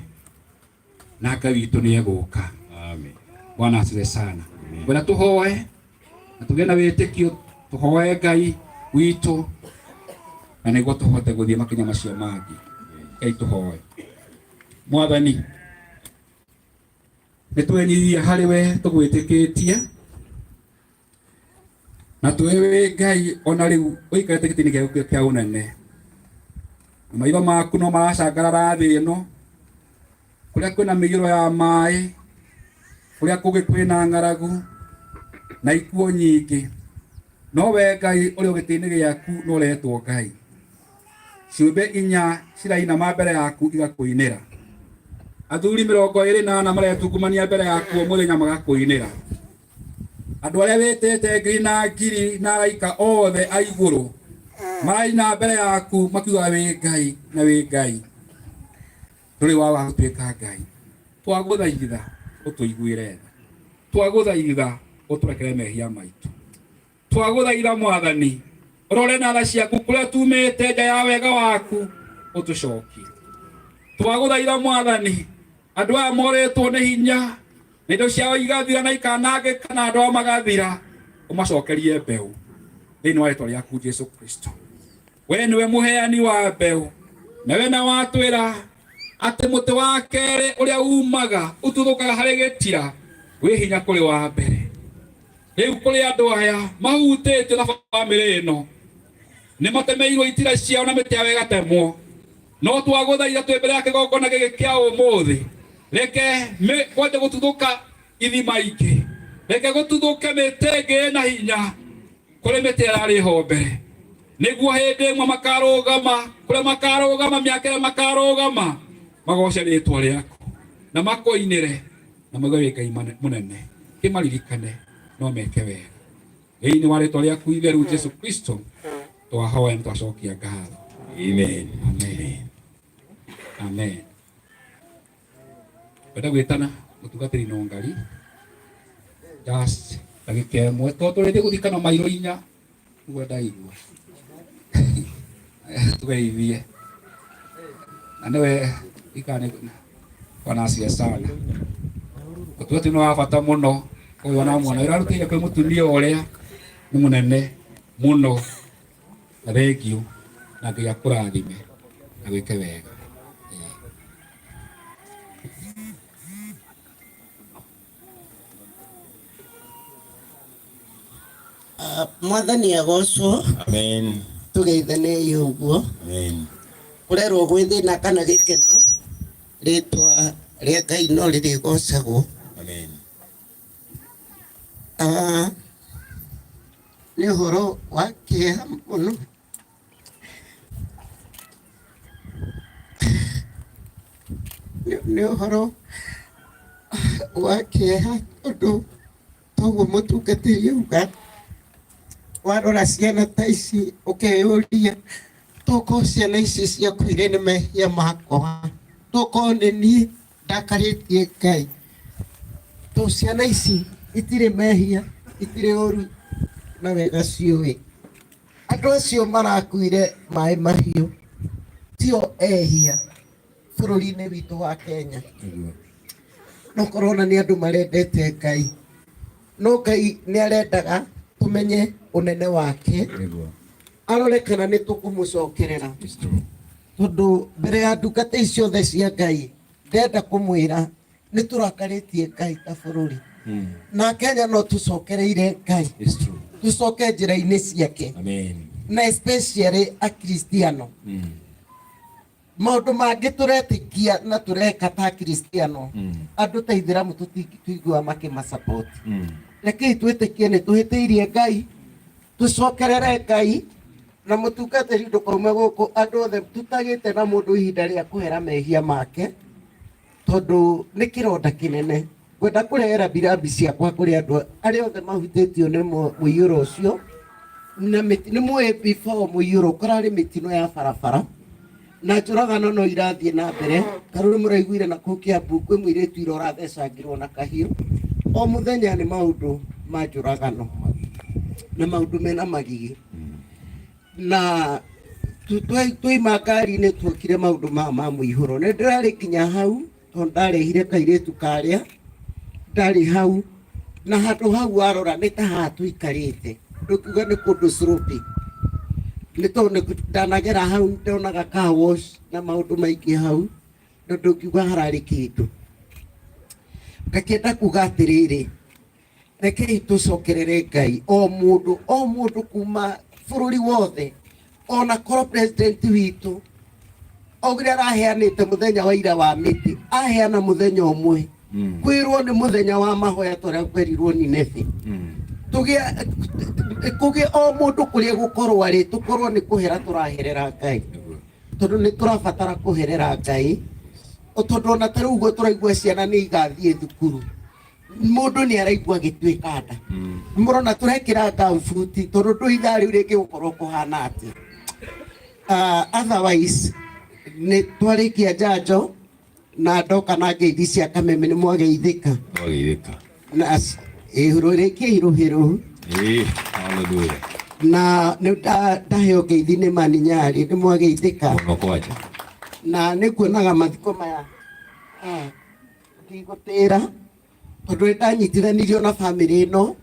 na Ngai witũ nĩ egũka. Amen. Bwana asifiwe sana. Bwana tũhoe na tũgĩe na wĩtĩkio tũhoe Ngai witũ na nĩguo tũhote gũthiĩ makinya macio mangĩ. Ngai tũhoe. Mwathani nĩ twenyihia harĩ we tũgwĩtĩkĩtie na tũĩ wĩ Ngai ona rĩu ũikarĩte gĩtĩ-inĩ gĩaku kĩa ũnene na maitho maku no maracangarara thĩ ĩno kũrĩa kwĩna mĩiyũro ya maĩ kũrĩa kũngĩ kwĩna ng'aragu na ikuũ nyingĩ no we Ngai ũrĩ o gĩtĩ-inĩ gĩaku no ũretwo Ngai. Ciũmbe inya cirainama mbere yaku igakũinĩra. Athuri 24 maretungumania mbere yaku o mũthenya magakũinĩra. Andũ arĩa wĩtĩte ngiri na ngiri na araika othe a igũrũ maraina mbere yaku makiuga wĩ Ngai na wĩ Ngai ndũrĩ waga gũtuĩka Ngai. Twagũthaitha ũtũiguĩre tha, twagũthaitha ũtũrekere mehia maitũ, twagũthaitha Mwathani ũrore na tha ciaku kũrĩa tumĩte nja ya wega waku ũtũcokie. Twagũthaitha Mwathani andũ aya morĩtwo nĩ hinya Na indo ciao igathira na ikanangĩka na andũ ao magathira, ũmacokerie mbeũ thĩinĩ wa rĩtwa rĩaku Jesu Kristo. We nĩwe mũheani wa mbeũ, na we na watwĩra atĩ mũtĩ wa kerĩ ũrĩa umaga ũtuthũkaga harĩ gĩtira wĩ hinya kũrĩ wa mbere. Rĩu kũrĩ andũ aya mahutĩtio na bamĩrĩ ĩno nĩ matemeirwo itira ciao na mĩtĩ yao ĩgatemwo, no twagũthaitha twĩ mbere ya kĩgongona gĩkĩ kĩa ũmũthĩ, reke kwanja gũtuthũka ithima ingĩ, reke gũtuthũke mĩtĩ ĩngĩ ĩna hinya kũrĩ mĩtĩ ĩrarĩ ho mbere, nĩguo hĩndĩ ĩmwe makarũgama kũrĩa makarũgama mĩaka ĩrĩa makarũgama magoce rĩtwa rĩaku na makũinĩre na mauge wĩ Ngai mũnene, kĩmaririkane no meke wega. Thĩinĩ wa rĩtwa rĩaku itheru Jesu Kristo twahoya na twacokia ngatho. Amen. Amen. Amen. Wenda gwĩtana mũtungatĩri Nũngari just ndagĩka ĩmwe tondũ tũrĩthiĩ gũthikana mairo inya nĩguo ndaigua tugeithie na nĩwe ikane wanacia sana ũtungatĩri nĩ wa bata mũno ũyũ ona mwana wĩra arutĩire kwĩ mũtumia ũrĩa nĩ mũnene mũno, na thengiũ na Ngai akũrathime na gwĩke wega. Mwathani agocwo. Amen. Tugeithanei ũguo. Amen. Kũrerwo gwĩ thĩna kana gĩkeno, rĩtwa rĩa Ngai no rĩrĩgocagwo. Amen. Nĩ ũhoro wa kĩeha mũno. Nĩ ũhoro wa kĩeha tondũ toguo mũtungatĩri auga, warora ciana ta ici ũkeyũria tokorwo ciana ici ciakuire nĩ mehia makwa, tokorwo nĩ niĩ ndakarĩtie Ngai, to ciana ici itirĩ mehia, itirĩ ũru na wega ciũĩ. Andũ acio marakuire maĩ mahiũ tio ehia bũrũri-inĩ witũ wa Kenya. No korwo ona nĩ andũ marendete Ngai, no Ngai nĩ arendaga tũmenye ũnene wake, arore kana nĩ tũkũmũcokerera. Tondũ mbere ya ndungata ici ciothe cia Ngai ndenda kũmwĩra nĩ tũrakarĩtie Ngai ta bũrũri, na Kenya no tũcokereire Ngai, tũcoke njĩra-inĩ ciake. Amen. Na especially akristiano. Maũndũ mangĩ tũretĩkia na tũreka ta akristiano, andũ ta ithĩramu tũtingĩtũigua makĩmasupport. Rekei twĩtĩkie nĩ tũhĩtĩirie Ngai, tũcokerere Ngai, na mũtungatĩri ndũkaume gũkũ andũ othe tutagĩte na mũndũ ihinda rĩa kũhera mehia make, tondũ nĩ kĩronda kĩnene. Ngwenda kũrehera birambi ciakwa kũrĩ andũ arĩa othe mahutĩtio nĩ mũiyũro ũcio. Na nĩ mũĩ before mũiyũro kũrarĩ mĩtino ya barabara na njũragano no irathiĩ na mbere. Tarĩu nĩ mũraiguire na kũu Kiambu kwĩ mũirĩtu ira ũrathecangirwo na kahiũ. O mũthenya nĩ maũndũ ma njũragano na maũndũ mena magigi. Na twaima ngari-inĩ tuokire maũndũ ma mũihũro. Nĩ ndĩrarĩ nginya hau tondũ ndarehire kairĩtu karĩa ndarĩ hau, na handũ hau warora nĩ ta haha tũikarĩte, ndũkiuga nĩ kũndũ slope, nĩ tondũ ndanagera hau ndonaga car wash na maũndũ maingĩ hau, na ndũngiuga hararĩ kĩndũ. Ngakĩenda kuga atĩrĩrĩ, rekei tũcokerere Ngai, o mũndũ, o mũndũ kuma bũrũri wothe, ona korwo president witũ augire araheanĩte mũthenya wa ira wa mĩtĩ, aheana mũthenya ũmwe, kwĩrwo nĩ mũthenya wa mahoya tũrĩa kwerirwo Nineve. Kũgĩe o mũndũ kũrĩa gũkorwo arĩ, tũkorwo nĩ kũhera tũraherera Ngai, tondũ nĩ tũrabatara kũherera Ngai, tondũ ona ta rĩu ũguo tũraigua ciana nĩ igathiĩ thukuru, mũndũ nĩ araigua agĩtuĩka nda. Mũrona tũrekĩra gumboot tondũ ndũ ithaa rĩu rĩngĩ gũkorwo kũhana atĩa. Otherwise nĩ twarĩkia njanjo na ndoka na ngeithi cia Kameme nĩ mwageithĩka. Mwageithĩka. Na ĩhũrũrĩkie irũhĩrũ. Hallelujah. Na nĩ ndaheo ngeithi nĩ Mani Nyarĩ, nĩ mwageithĩka. Mũno kwanja. Na nĩ kuonaga mathiko maya ndigũtĩra. Tondũ nĩ ndanyitithanirio na bamĩrĩ ĩno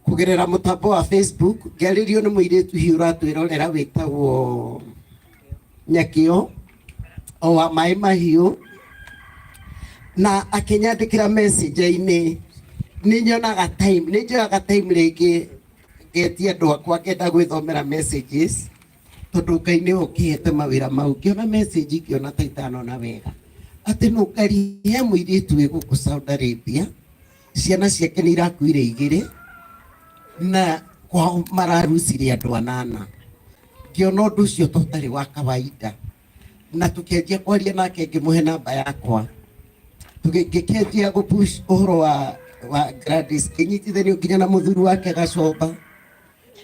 kũgerera mũtambo wa Facebook, ngĩarĩrio nĩ mũirĩtu hihi ũratwĩrorera wĩtagwo Nyakĩo o wa Maĩ Mahiũ, na akĩnyandĩkĩra message-inĩ. Nĩ nyonaga time, nĩ njoyaga time rĩngĩ ngetia andũ akwa ngenda gwĩthomera messages, tondũ Ngai nĩwe ũkĩhete mawĩra mau. Ngĩona message ngĩona ta itanona wega atĩ nũngari he mũirĩtu wĩ gũkũ Saudi Arabia, ciana ciake nĩ irakuire igĩrĩ na kwao mararucire andũ anana. Ngĩona ũndũ ũcio ta ũtarĩ wa kawaida, na tũkĩanjia kwaria nake, ngĩmũhe namba yakwa, ngĩkĩanjia gũpush ũhoro wa Gladys, ngĩnyitithanio nginya na mũthuri wake Gacomba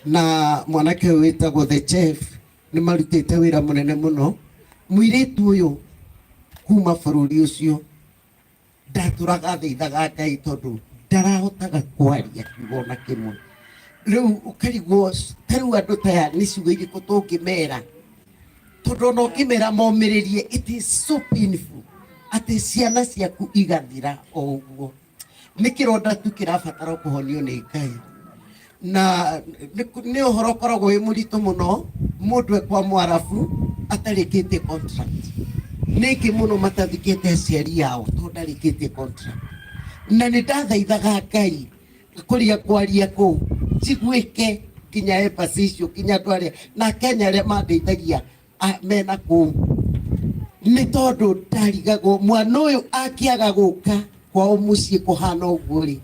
na mwanake ũyũ wĩtagwo The Chef. Nĩ marutĩte wĩra mũnene mũno. Mũirĩtu ũyũ kuma bũrũri ũcio ndatũraga thaithaga Ngai tondũ ndarahotaga kwaria kiugo na kĩmwe. Rĩu ũkarigwo ta rĩu andũ taya nĩ ciugo irĩkũ tũngĩmera, tondũ ona ũngĩmera momĩrĩrie, it is so painful atĩ ciana ciaku igathira o ũguo. Nĩ kĩronda tu kĩrabatara kũhonio nĩ Ngai, na nĩ ũhoro ũkoragwo wĩ mũritũ mũno mũndũ e kwa Mwarabu atarĩkĩtie contract. Nĩ aingĩ mũno matathikĩte aciari ao tondũ ndarĩkĩtie contract. Na nĩ ndathaithaga Ngai kũrĩa kwaria kũu njiguĩke nginya embassy icio, nginya andũ arĩa na Kenya arĩa mandeithagia mena kũu, nĩ tondũ ndarigagwo mwana ũyũ akĩaga gũka kwao mũciĩ kũhana ũguo rĩ,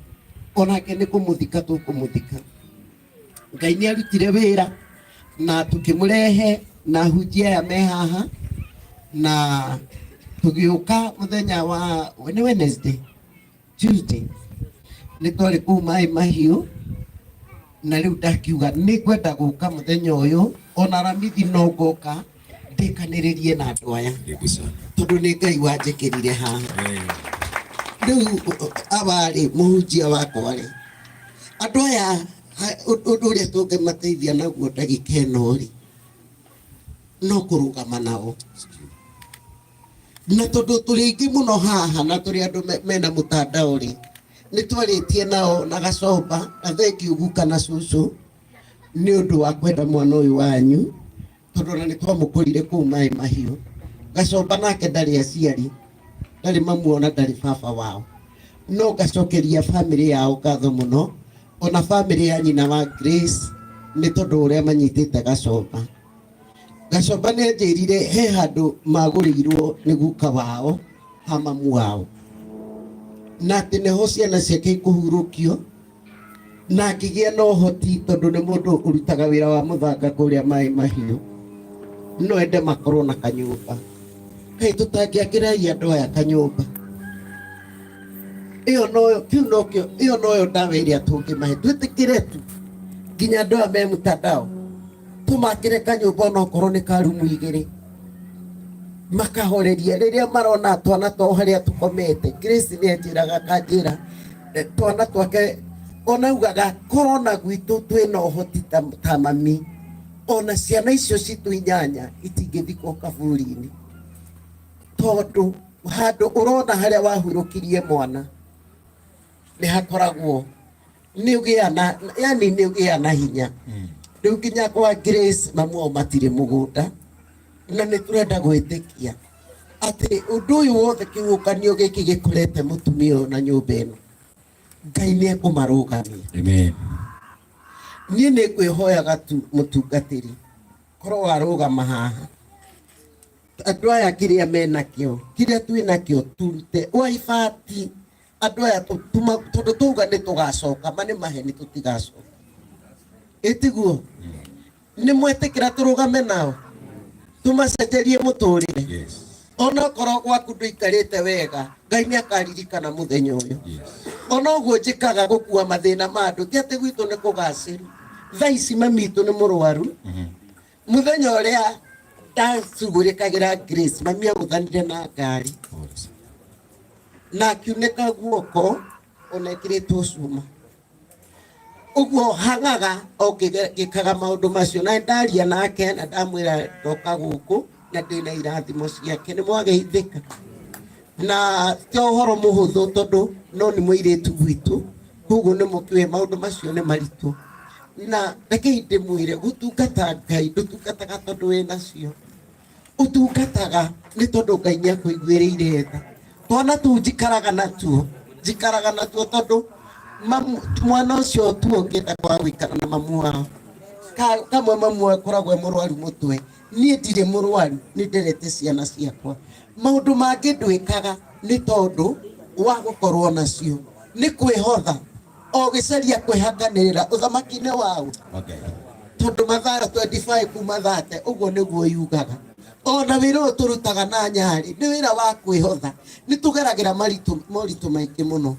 onake nĩ kũmũthika tũkũmũthika. Ngai nĩ arutire wĩra na tũkĩmũrehe na hunjia aya me haha, na tũgĩũka mũthenya wa nĩ Wednesday, Tuesday, nĩ twarĩ kũu Maĩ Mahiũ, na rĩu ndakiuga nĩ ngwenda gũka mũthenya ũyũ ona Aramithi no ngoka ndĩkanĩrĩrie na andũ aya, Karibu sana. tondũ nĩ Ngai wanjĩkĩrire haha. Rĩu awarĩ mũhunjia wakwa rĩ, andũ aya ũndũ ũrĩa tũngĩmateithia naguo ndagĩka ĩno rĩ, no kũrũgama nao, na tondũ tũrĩ aingĩ mũno haha na tũrĩ andũ mena mũtandao rĩ, nĩ twarĩtie nao na Gacomba na thengiũ guka na cũcũ nĩ ũndũ wa kwenda mwana ũyũ wanyu, tondũ ona nĩ twamũkorire kũu Maĩ Mahiũ. Gacomba nake ndarĩ aciari, ndarĩ mamu ona ndarĩ baba wao, no ngacokeria bamĩrĩ yao ngatho mũno, ona bamĩrĩ ya nyina wa Grace, nĩ tondũ ũrĩa manyitĩte Gacomba. Gacomba nĩ anjĩrire he handũ magũrĩirwo nĩ guka wao ha mamu wao, na atĩ nĩho ciana ciake ikũhurũkio, na akĩgĩa na ũhoti tondũ nĩ mũndũ ũrutaga wĩra wa mũthanga kũrĩa Maĩ Mahiũ, no ende makorwo na kanyũmba. Kaĩ tũtangĩakĩrai andũ aya kanyũmba? Ĩyo noyo, kĩu nokĩo, ĩyo noyo ndawa ĩrĩa tũngĩmahe. Twĩtĩkĩre tu nginya andũ aya me mtandao tũmakĩre kanyũmba onokorwo nĩ ka rumu igĩrĩ, makahoreria rĩrĩa marona twana twao harĩa tũkomete. Grace nĩ anjĩraga akanjĩra twana twake ona augaga korona gwitũ twĩna ũhoti ta mami, ona ciana icio citũ inyanya itingĩthikwo kaburi-inĩ, tondũ handũ ũrona harĩa wahurũkirie mwana nĩ hakoragwo nĩ ũgĩa na, yani nĩ ũgĩa na hinya. Rĩu nginya kwa Grace mamu ao matirĩ mũgũnda, na nĩ tũrenda gwĩtĩkia atĩ ũndũ ũyũ wothe kĩhuhũkanio gĩkĩ gĩkorete mũtumia ũyũ na nyũmba ĩno, Ngai nĩ ekũmarũgamia. Amen. Niĩ nĩ ngwĩhoyaga tu mũtungatĩri, korwo warũgama haha, andũ aya kĩrĩa menakĩo, kĩrĩa twĩnakĩo turute waibati andũ aya tondũ twauga nĩ tũgacoka, ma nĩ maheni tũtigacoka. Ĩtiguo nĩ mwetĩkĩra tũrũgame nao tũmacenjerie mũtũrĩre? Yes. Onokorwo gwaku ndũikarĩte wega, Ngai nĩ akaririkana mũthenya ũyũ. Yes. Ona ũguo njĩkaga gũkua mathĩna ma andũ, ti atĩ gwitũ nĩ kũgacĩru. Thaa ici mami witũ nĩ mũrwaru. Mũthenya ũrĩa ndacugũrĩkagĩra Grace, mami agũthanire na ngari na akiunĩka guoko ona ĩkĩrĩtwo cuma. Ũguo hang'aga o ngĩkaga maũndũ macio, na ndaria nake na ndamwĩra ndoka gũkũ na ndĩna irathimo ciake, nĩ mwageithĩka. Na ti ũhoro mũhũthũ tondũ No nĩ mũirĩtu gwitũ, koguo nĩ mũkĩũĩ maũndũ macio nĩ maritũ. Na rekei ndĩmwĩre, gũtungata Ngai ndũtungataga tondũ wĩ nacio, ũtungataga nĩ tondũ Ngai nĩ akũiguĩrĩire tha. Twana tũu njikaraga natuo, njikaraga natuo tondũ mwana ũcio tu ũngĩenda kwaga gũikara na mamu wao. Kamwe mamu akoragwo e mũrwaru mũtwe, niĩ ndirĩ mũrwaru, nĩ nderete ciana ciakwa. Maũndũ mangĩ ndwĩkaga nĩ tondũ wa gũkorwo nacio, nĩ kwĩhotha o gĩcaria kwĩhakanĩrĩra ũthamaki-inĩ wao. Tondũ mathaa 25 kuma 30 ũguo nĩguo yugaga. Ona wĩra ũyũ tũrutaga na nyarĩ nĩ wĩra wa kwĩhotha, nĩ tũgeragĩra moritũ maingĩ mũno.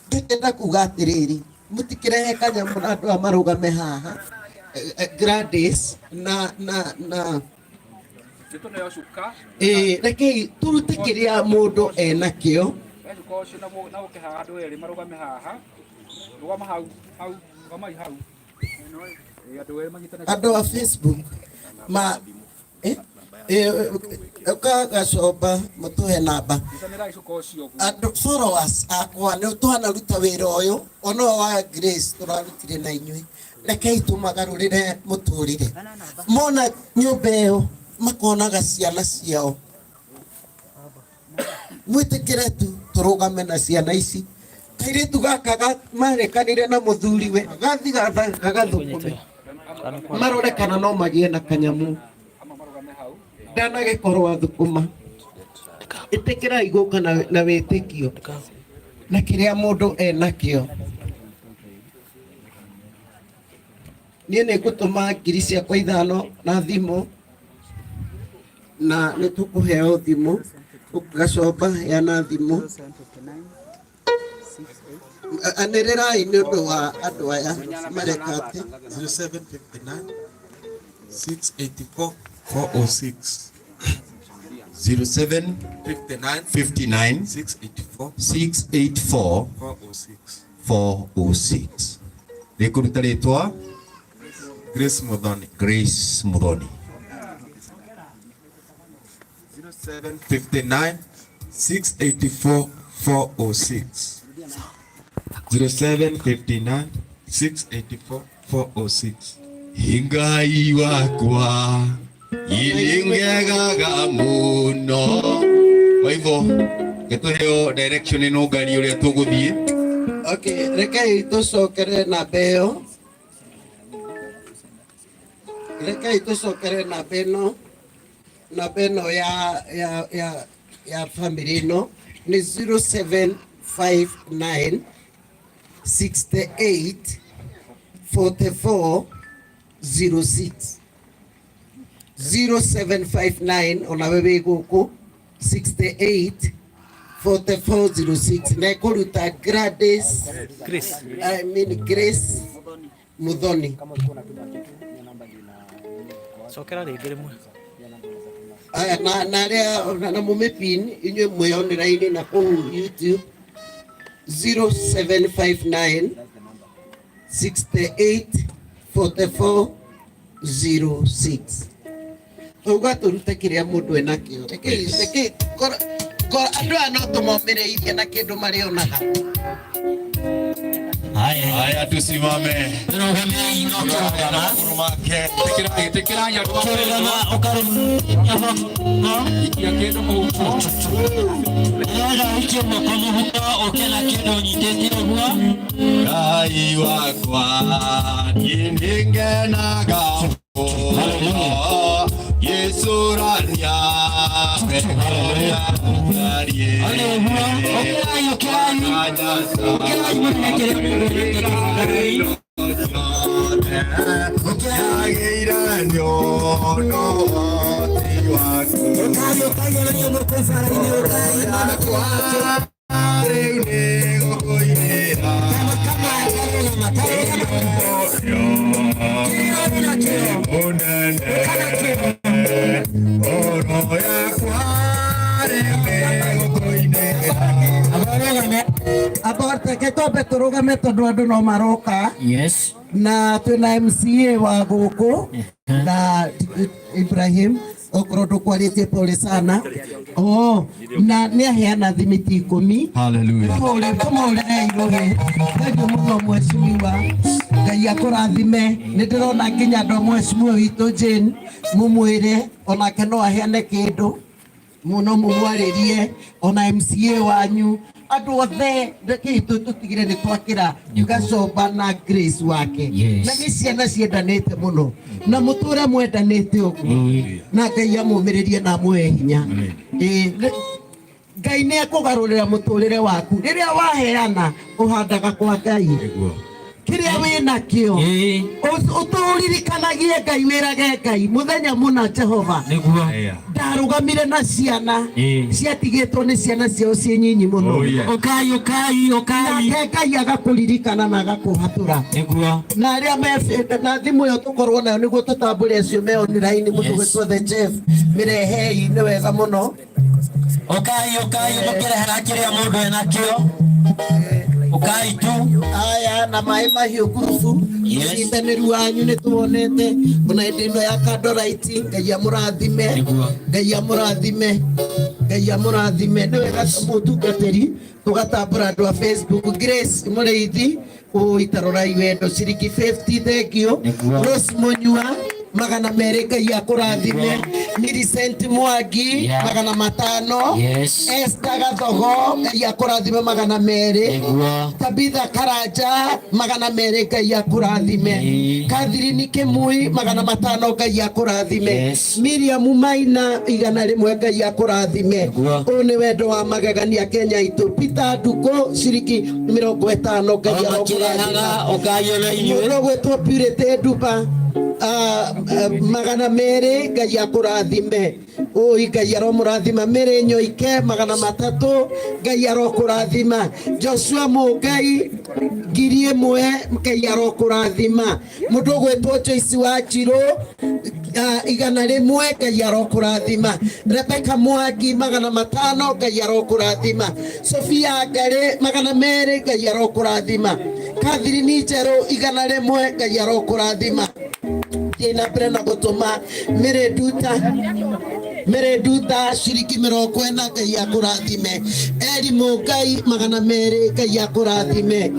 Ndĩkenda kuga atĩrĩrĩ, mũtikĩrehe kanyamũ na andũ aya marũgame haha, Gladys na na na nĩtũneo cuka. Rekei tũrute kĩrĩa mũndũ enakĩo. Cuka ũcio na ũke haha, andũ erĩ marũgame haha, rũgama hau hau, rũgamai hau. Andũ erĩ manyitane. Andũ a Facebook ma ũkagacomba mũtũhe namba. Nyitanĩrai cuka ũcio ũguo. Andũ followers akwa nĩ twanaruta wĩra ũyũ ona wa Grace tũrarutire na inyuĩ, rekei tũmagarũrĩre mũtũrĩre. Mona nyũmba ĩyo makonaga ciana ciao, mwĩtĩkĩre tu tũrũgame na ciana ici. Kairĩtu gaka marekanire na mũthuriwe gathi gagathũkũme, marore kana no magĩe na kanyamu. Ndanagĩkorwo athũkũma. Ĩtĩkĩrai gũka na wĩtĩkio na kĩrĩa mũndũ enakĩo. Niĩ nĩ ngũtũma ngiri ciakwa 5 na thimũ, na nĩ tũkũheo thimũ. Gacomba heana thimũ. Anĩrĩrai nĩ ũndũ wa andũ aya mareka atĩ. 0759 684 406. 07 59 59 684 684 406. 406. Rĩkũruta rĩtwa Grace Muthoni. Grace Muthoni. 0759 684 406. 0759 684 406. Ngai wakwa iringegaga mũno. Kwa hivyo gĩtũheo direction ĩno ngari ũrĩa tũgũthiĩ. Okay, rekei tũcokere namba ĩyo. Rekei tũcokere namba ĩno. Namba ĩno ya family ĩno nĩ 0759 68 44 06. 0759 ona we wĩ gũkũ 68 44 06 na ĩkũruta Gladys, Grace. I mean Grace Muthoni. Cokera rĩngĩ rĩmwe. Aya, na arĩa na mũmĩpin inyuĩ mwĩ online na kũu YouTube 0759 68 44 06. Tauga tũrute kĩrĩa mũndũ enakĩo. Rekei, rekei, andũ aya no tũmomĩrĩirie na kĩndũ marĩonaga. Haya. Haya, tusimame. Tũrũgamei no tũrũgama. Ĩtĩkĩrai andũ a Tũrũgama, ũkarũgama. Ikia kĩndũ mũhuko. Ndĩrenda ũikie moko mũhuko, ũke na kĩndũ ũnyitĩte ũguo. Ngai wakwa, niĩ nĩngenaga mũno. Gĩcũrania wega ũrĩa ũtariĩ. Ũkĩrai, ũkĩrai. Ũkĩrai mũnene kĩrĩa mũndũ wĩtĩkĩtie. Yagĩire nĩ ũndũ ũhoti waku. Ũkai, ũkai, ona inyuĩ mũkũ bara-inĩ, ũkai, Yakwa rĩu nĩ gũkũinĩra. Mũnene, ngoro yakwa rĩu nĩ gũkũinĩra. Reke twambe tũrũgame tondũ andũ no maroka. Yes. Na twĩna MCA wa gũkũ na Ibrahim. Okorwo ndũkwarĩtie pole sana. Oh, na nĩ aheana thimiti 10. Hallelujah. Tũmũhũrĩre irũgĩ. Thengiũ mũno mheshimiwa. Ngai akũrathime. Nĩ ndĩrona nginya andũ a mheshimiwa witũ Jane mũmwĩre onake no aheane kĩndũ muno mumwarĩrie ona MCA wanyu andũ othe rekei tũtigire nĩ twakĩra Gacomba na Grace wake. Yes. Na nĩ ciana ciendanĩte mũno na mũtũre mwendanĩte ũguo na Ngai amũmĩrĩrie na amũhe hinya. Ĩĩ, Ngai nĩ ekũgarũrĩra mũtũrĩre waku rĩrĩa waheana ũhandaga kwa Ngai kĩrĩa wĩnakĩo ũtũririkanagie Ngai wĩrage Ngai mũthenya mũna Jehova Nĩguo. Ndarũgamire na ciana ciatigĩtwo nĩ ciana ciao ciĩ nyinyi mũno. Oh, yes. Ũkai ũkai ũkai. Nake Ngai agakũririkana na agakũhatũra. Nĩguo. Na arĩa me na thimũ ĩyo tũkorwo nayo nĩguo tũtambũre acio me online mũndũ gwĩtwo The Jeff mĩrehei nĩ wega mũno. Ũkai ũkai mũkĩrehera kĩrĩa mũndũ enakĩo. Ũkai tu. Aya na maĩ mahiũ ngurubu. Yes. Ũnyitanĩru wanyu nĩ tuwonete ona hĩndĩ ĩno ya Candlelight. Ngai amũrathime. Nĩguo. Ngai amũrathime. Ngai amũrathime. Nĩ wega mũtungatĩri tũgatambũra andũ a Facebook. Grace Mũrĩithi ũitarorai wendo ciringi 50 thengio. Nĩguo. Rose Mũnyua 200 Ngai akũrathime. Millicent Mwangi Yeah. 500. Yes. Esther Gathogo Ngai akũrathime 200. Nĩguo. Tabitha Karanja 200 Ngai akũrathime. Ĩĩ. Catherine Kimui 500 Ngai akũrathime. Yes. Miriam Maina 100 Ngai akũrathime. Nĩguo. Ũyũ nĩ wendo wa magegania Kenya itũ. Peter Nduko ciringi 50 Ngai O arokũrathima. makĩrehaga ũkai ona inyuĩ. Mũndũ ũgwĩtwo Purity Nduba 200 Ngai akũrathime. Ũi Ngai aromũrathima. Mary Nyoike 300 Ngai arokũrathima. Joshua Mũngai 1000 Ngai arokũrathima. Mũndũ ũgwĩtwo Joyce Wanjirũ 100 Ngai arokũrathima. Rebecca Mwangi 500 Ngai arokũrathima. Sofia Ngari 200 Ngai arokũrathima. Catherine Njerũ 100 Ngai arokũrathima. Thiĩ na mbere na gũtũma Mary Nduta Mary Nduta ciringi 40 Ngai akũrathime. Eri Mũngai 200 Ngai akũrathime.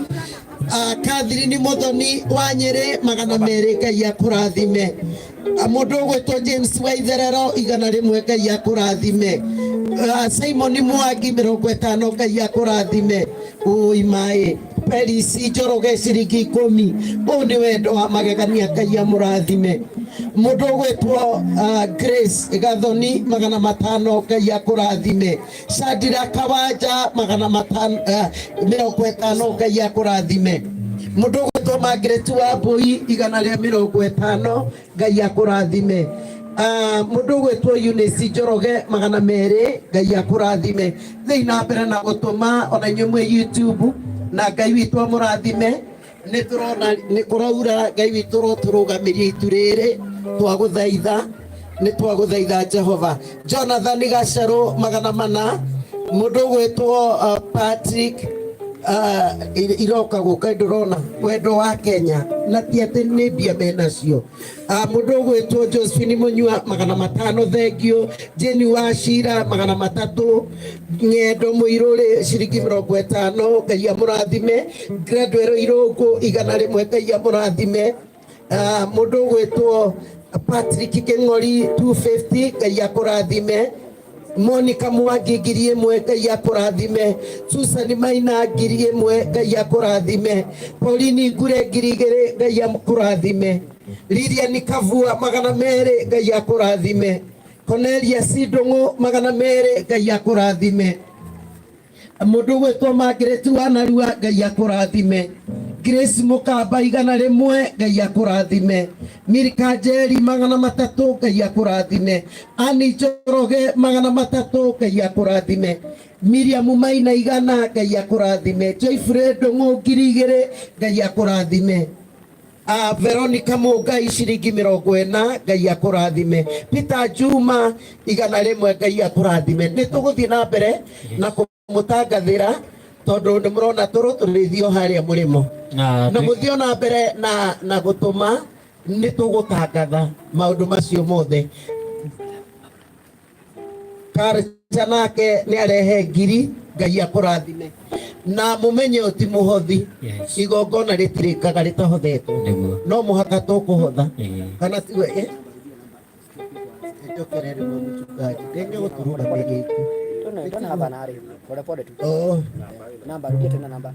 Catherine Muthoni wa Nyĩrĩ 200 Ngai akũrathime. Mũndũ ũgwĩtwo James Waitherero 100 Ngai akũrathime. Simon Mwangi 50 Ngai akũrathime. Ũi maĩ Peris Njoroge ciringi 10 ũyũ nĩ wendo wa magegania Ngai amũrathime. Mũndũ ũgwĩtwo Grace Gathoni 500 Ngai akũrathime. Sandira Kawanja 550 Ngai akũrathime. Mũndũ ũgwĩtwo Margaret Wambui 150 Ngai akũrathime. Mũndũ ũgwĩtwo Eunice Njoroge 200 Ngai akũrathime. Thiĩ na mbere na gũtũma ona inyuĩ mwĩ YouTube na Ngai witũ amũrathime. Nĩ tũrona nĩ kũraura Ngai witũ ũrotũrũgamĩria itu rĩrĩ twagũthaitha nĩ twagũthaitha Jehova. Jonathan Gacerũ 400 mũndũ ũgwĩtwo Patrick iroka gũka ndũrona wendo wa Kenya na ti atĩ nĩ mbia menacio. Mũndũ ũgwĩtwo Josephine Mũnyua 500 thengio. Jane Wachira 300 Ng'endo Mũirũrĩ ciringi 50 Ngai amũrathime. Gladwell Irũngũ 100 Ngai amũrathime. Mũndũ ũgwĩtwo Patrick Kĩng'ori 250 Ngai akũrathime. Monica Mwangi 1000 Ngai akũrathime. Susan Maina 1000 Ngai akũrathime. Pauline Ngure 2000 Ngai akũrathime. Lilian Kavua 200 Ngai akũrathime. Cornelia Sidong'o 200 Ngai akũrathime. Mũndũ ũgwĩtwo Margaret Wanarua Ngai akũrathime. Grace Mũkamba 100 Ngai akũrathime. Milka Njeri 300 Ngai akũrathime. Annie Njoroge 300 Ngai akũrathime. Miriam Maina 100 Ngai akũrathime. Joyfrey Ndung'u 2000 Ngai akũrathime. Veronica Mũngai ciringi 40 Ngai akũrathime. Peter Juma 100 Ngai akũrathime. Nĩ tũgũthiĩ na mbere na kũmũtangathĩra tondũ nĩ mũrona tũrũ tũrĩthio harĩa mũrĩmo na mũthiĩ na mbere na gũtũma nĩ tũgũtangatha maũndũ macio mothe. Karcha nake nĩ arehe ngiri. Ngai akũrathime na mũmenye ũti mũhothi. Yes. Igongona rĩtirĩkaga rĩtahothetwo. Nĩguo. No mũhaka tũkũhotha. Ĩĩ. Kana tiwe eh? Njokere rĩmwe mũchungaji ndenge gũtũrũgamia gĩkĩ. Tuna hapa na ari. Pole pole tu. Oh. Namba, rudia tena namba.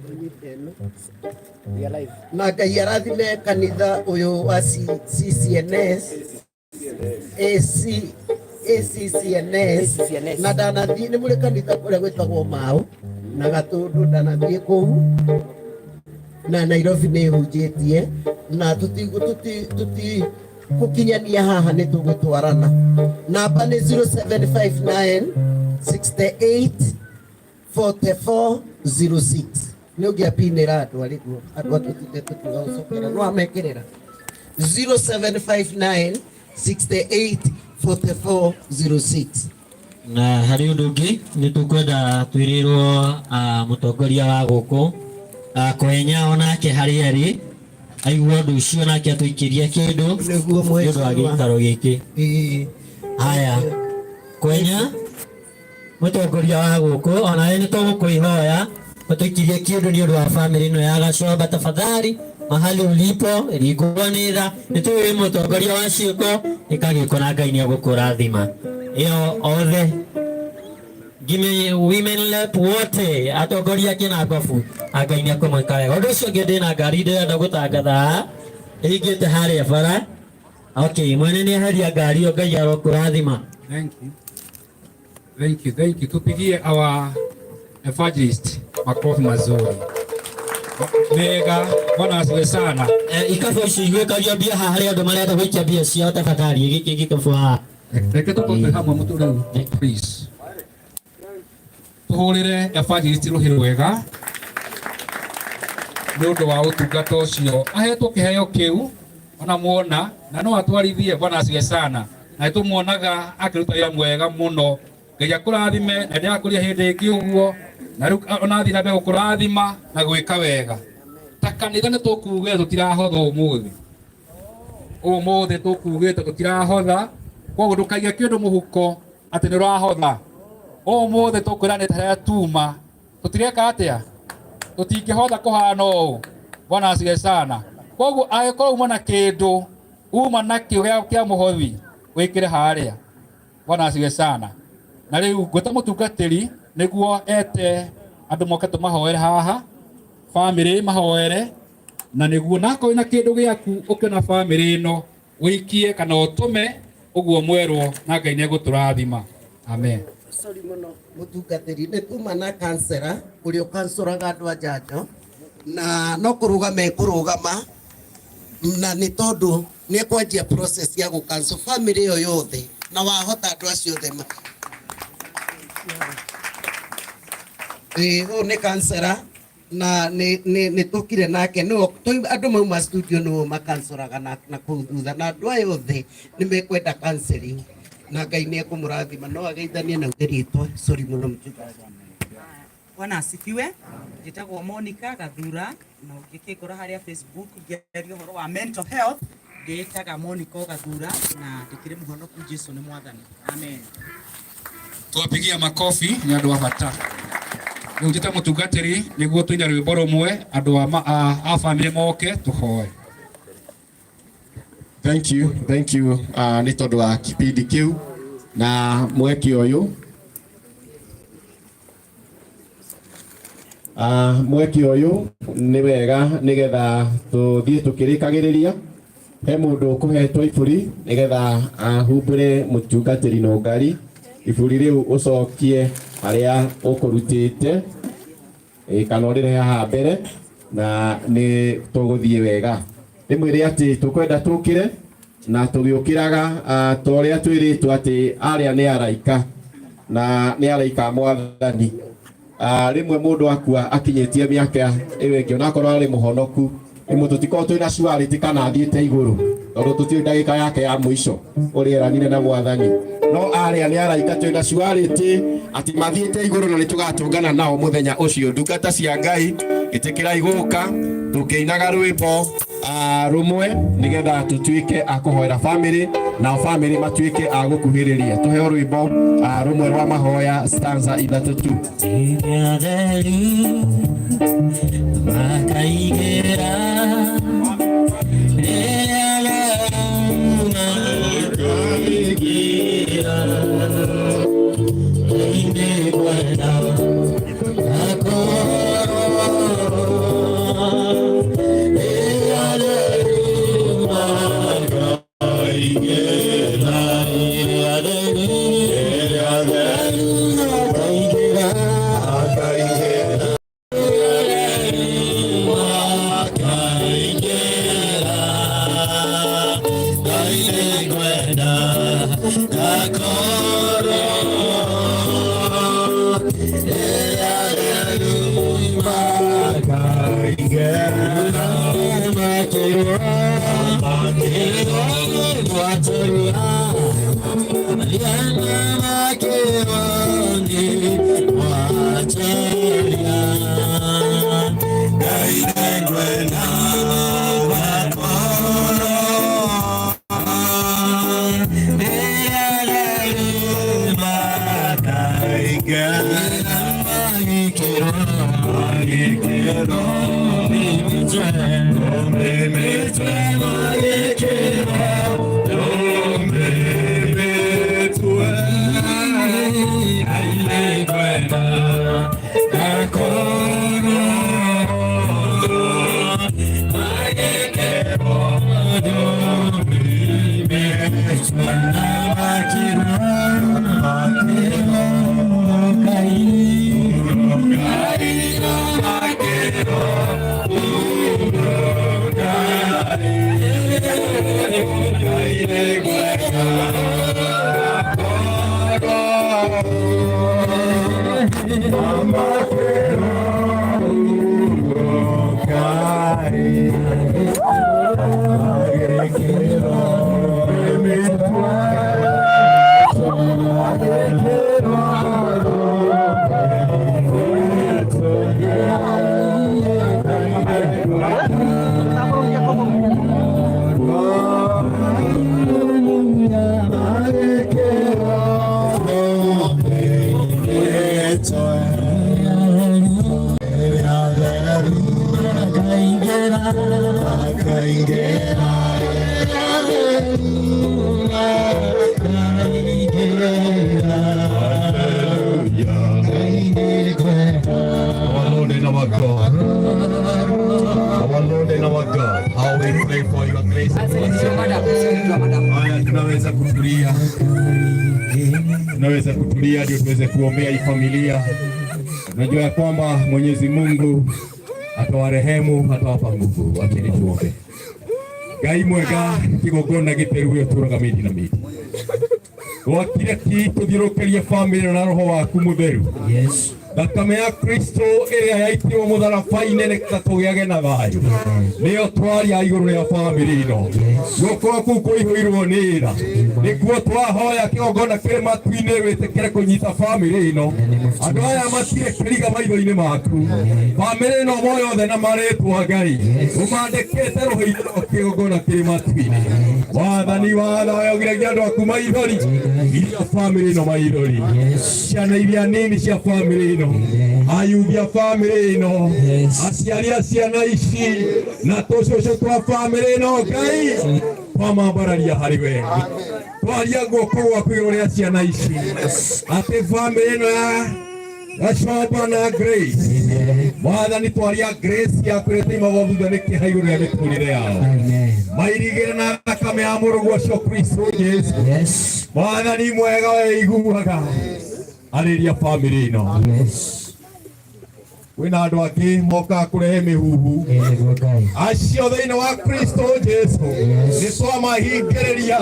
We are live. Na Ngai arathime kanitha ũyũ wa CCNS AC ACCNS ACCNS. na ndanathiĩ nĩ mũrĩ kanitha kũrĩa gwĩtagwo Mau na Gatũndũ, ndanathiĩ kũu na Nairobi nĩ hunjĩtie na tuti gũkinyania haha nĩ tũgũtwarana. Namba nĩ 0759 68 44 06. Nĩ ũngĩapinĩra andũ arĩguo andũ atũtinde tũkiuga gũcokera no amekĩrĩra 0759 68 44 06. Na harĩ ũndũ ũngĩ nĩ tũkwenda twĩrĩrwo mũtongoria wa gũkũ Kwenya onake harĩa arĩ aigua ũndũ ũcio nake atũikĩrie kĩndũ Nĩguo nĩ ũndũ wa mheshimiwa. gĩikaro gĩkĩ. Ĩĩ. Haya, Kwenya mũtongoria wa gũkũ onawe nĩ tũgũkũihoya ũtũikirie kĩndũ nĩ ũndũ wa bamĩrĩ ĩno ya Gacomba. Tafadhali mahali ulipo ringũanĩra nĩ tũĩ wĩ mũtongoria wa ciĩko ĩka gĩko na Ngai nĩ egũkũrathima. Ĩyo othe Gime women rep wote atongoria kina ngobu Ngai nĩ ekũmwĩka wega. Ũndũ ũcio ũngĩ ndĩna ngari ndĩrenda gũtangatha ĩhingĩte harĩa bara. Okay, mwene nĩ eheria ngari ĩyo, Ngai arokũrathima. Thank you. Thank you, thank you. Tupigie our evangelist makofi mazuri. Mega, Bwana asifiwe sana. Ikabu ici iguĩkagia mbia haha harĩa andũ marenda gũikia mbia ciao tafadhali gĩkĩ gĩkabu haha. Reke tũkorwo hamwe mũtũ rĩu, please. Tũhũrĩre evangelist rũhĩ rwega nĩ ũndũ wa ũtungata ũcio ahetwo kĩheo kĩu ona muona na no atwarithie. Bwana asifiwe sana. Na nĩtũmuonaga akĩruta wĩra mwega mũno. Ngai akũrathime na ndĩrakũria hĩndĩ ĩngĩ ũguo na rĩu ona athiĩ na mbere gũkũrathima na gwĩka wega. Ta kanitha nĩ tũkugĩte tũtirahotha ũmũthĩ, ũmũthĩ tũkugĩte tũtirahotha, koguo ndũkaige kĩndũ mũhuko atĩ nĩ ũrahotha. Ũmũthĩ tũkwĩranĩte harĩa tuma tũtireka atĩa, tũtingĩhotha kũhana ũũ. Bwana asifiwe sana. Koguo angĩkorwo uma na kĩndũ uma nakĩo kĩa mũhothi wĩkĩre harĩa. Bwana asifiwe sana. Na rĩu ngwĩta mũtungatĩri nĩguo ete andũ moke tũmahoere haha, bamĩrĩ mahoere, na nĩguo nakorwo wĩna kĩndũ gĩaku ũkĩona bamĩrĩ ĩno ũikie kana ũtũme ũguo mwerwo na Ngai nĩegũtũrathima. Amen. Sorry mũno mũtungatĩri, nĩ tuma na kansera ũrĩa ũkansũraga andũ a njanjo na no kũrũgama ekũrũgama na nĩ tondũ nĩ ekwanjia process ya gũkansũ bamĩrĩ ĩyo yothe na wahota andũ acio othe Ĩĩ, ũyũ nĩ kansera na nĩ tũkire nake nĩwe andũ mauma studio nĩo makansũraga na kũu thutha na andũ aya othe nĩ mekwenda counseling na Ngai nĩ ekũmũrathima no ageithanie na uge rĩtwa. Sorry mũno mũchungaji. Bwana asifiwe. Njĩtagwo Monica Gathura na ũngĩkĩngora harĩa Facebook ngĩaria ũhoro wa mental health ndĩĩtaga Monica Gathura na ndĩkĩrĩ mũhonoku. Jesu nĩ mwathani. Amen. Tuwapigia makofi nĩ andũ a bata. Rĩu njĩta mũtungatĩri nĩguo tũine rwĩmbo rũmwe andũ a bamĩrĩ moke tũhoe. Thank you, thank you. Nĩ tondũ wa kipindi kĩu na mweke ũyũ. Mweke ũyũ nĩ wega nĩgetha tũthiĩ tũkĩrĩkagĩrĩria. He mũndũ ũkũhetwo iburi nĩgetha ahumbũre mũtungatĩri Nũngari. Iburi rĩu ũcokie harĩa ũkũrutĩte, kana ũrĩrehe haha mbere na nĩ tũgũthiĩ wega. Ndĩmwĩre atĩ tũkwenda tũkĩre na tũgĩũkĩraga ta ũrĩa twĩrĩtwo atĩ arĩa nĩ araika na nĩ araika a mwathani. Rĩmwe mũndũ akua akinyĩtie mĩaka ĩyo ĩngĩ onakorwo arĩ mũhonoku, rĩmwe tũtikoragwo twĩna surety kana athiĩte igũrũ tondũ tũtiũĩ ndagĩka yake ya mũico ũrĩa eranire na mwathani. No arĩa nĩ araika twĩna surety atĩ mathiĩte igũrũ na nĩtũgatũngana nao mũthenya ũcio. Ndungata cia Ngai ĩtĩkĩrai gũka Tukĩinaga rwĩmbo rũmwe nĩgetha tũtuĩke a kũhoera family nao family matuĩke a gũkuhĩrĩria. Tũheo rwĩmbo rũmwe rwa mahoya stanza ithatũ tu. Our Lord and our God. Our Lord and our God. How we pray for your grace and mercy. Haya, tunaweza kutulia, tunaweza kutulia ndio tuweze kuombea hii familia. Tunajua ya kwamba Mwenyezi Mungu atawarehemu, atawapa nguvu. Acheni tuombe. Ngai mwega kigongona gĩtheru ũrĩa ũtũũraga mĩndĩ na mĩndĩ gwakire ki tũthiũrũrũkĩrie bamĩrĩ na roho waku mũtheru. Yes. Thakame ya Kristo ĩrĩa yaitirwo mũtharaba-inĩ nĩgetha tũgĩage na thayũ nĩyo twaria igũrũ rĩa bamĩrĩ ĩno. Guoko kũu kũihũirwo nĩ tha nĩkuo twahoya kĩgongona kĩrĩ matu-inĩ wĩtĩkĩre kũnyita bamĩrĩ ĩno. Andũ aya matirĩ kĩriga maitho-inĩ maku. Bamĩrĩ ĩno moyothe na marĩtwa Ngai ũmandĩkĩte rũhĩ-inĩ rwa kĩgongona kĩrĩ matu-inĩ. Wathani wa thayũ ũgiragia andũ aku maithori, iria bamĩrĩ ĩno maithori, ciana iria nini cia bamĩrĩ ĩno, ayuthi a bamĩrĩ ĩno, aciari a ciana ici na tũcũcũ twa bamĩrĩ ĩno, Ngai twamambararia harĩ we. Twaria guoko gwaku igũrũ rĩa ciana ici atĩ bamĩrĩ ĩno ya Gacomba na Grace, Mwathani twaria Grace yaku ĩrĩa ĩtaimaga thutha nĩ kĩeha igũrũ rĩa mĩtũrĩre yao, mairigĩre na thakame ya mũrũguo ũcio Kristo Jesu. Mwathani mwega we iguaga arĩria bamĩrĩ ĩno. Kwĩna andũ angĩ mokaga kũrehe mĩhuhu acio thĩinĩ wa Kristo Jesu nĩ twamahingĩrĩria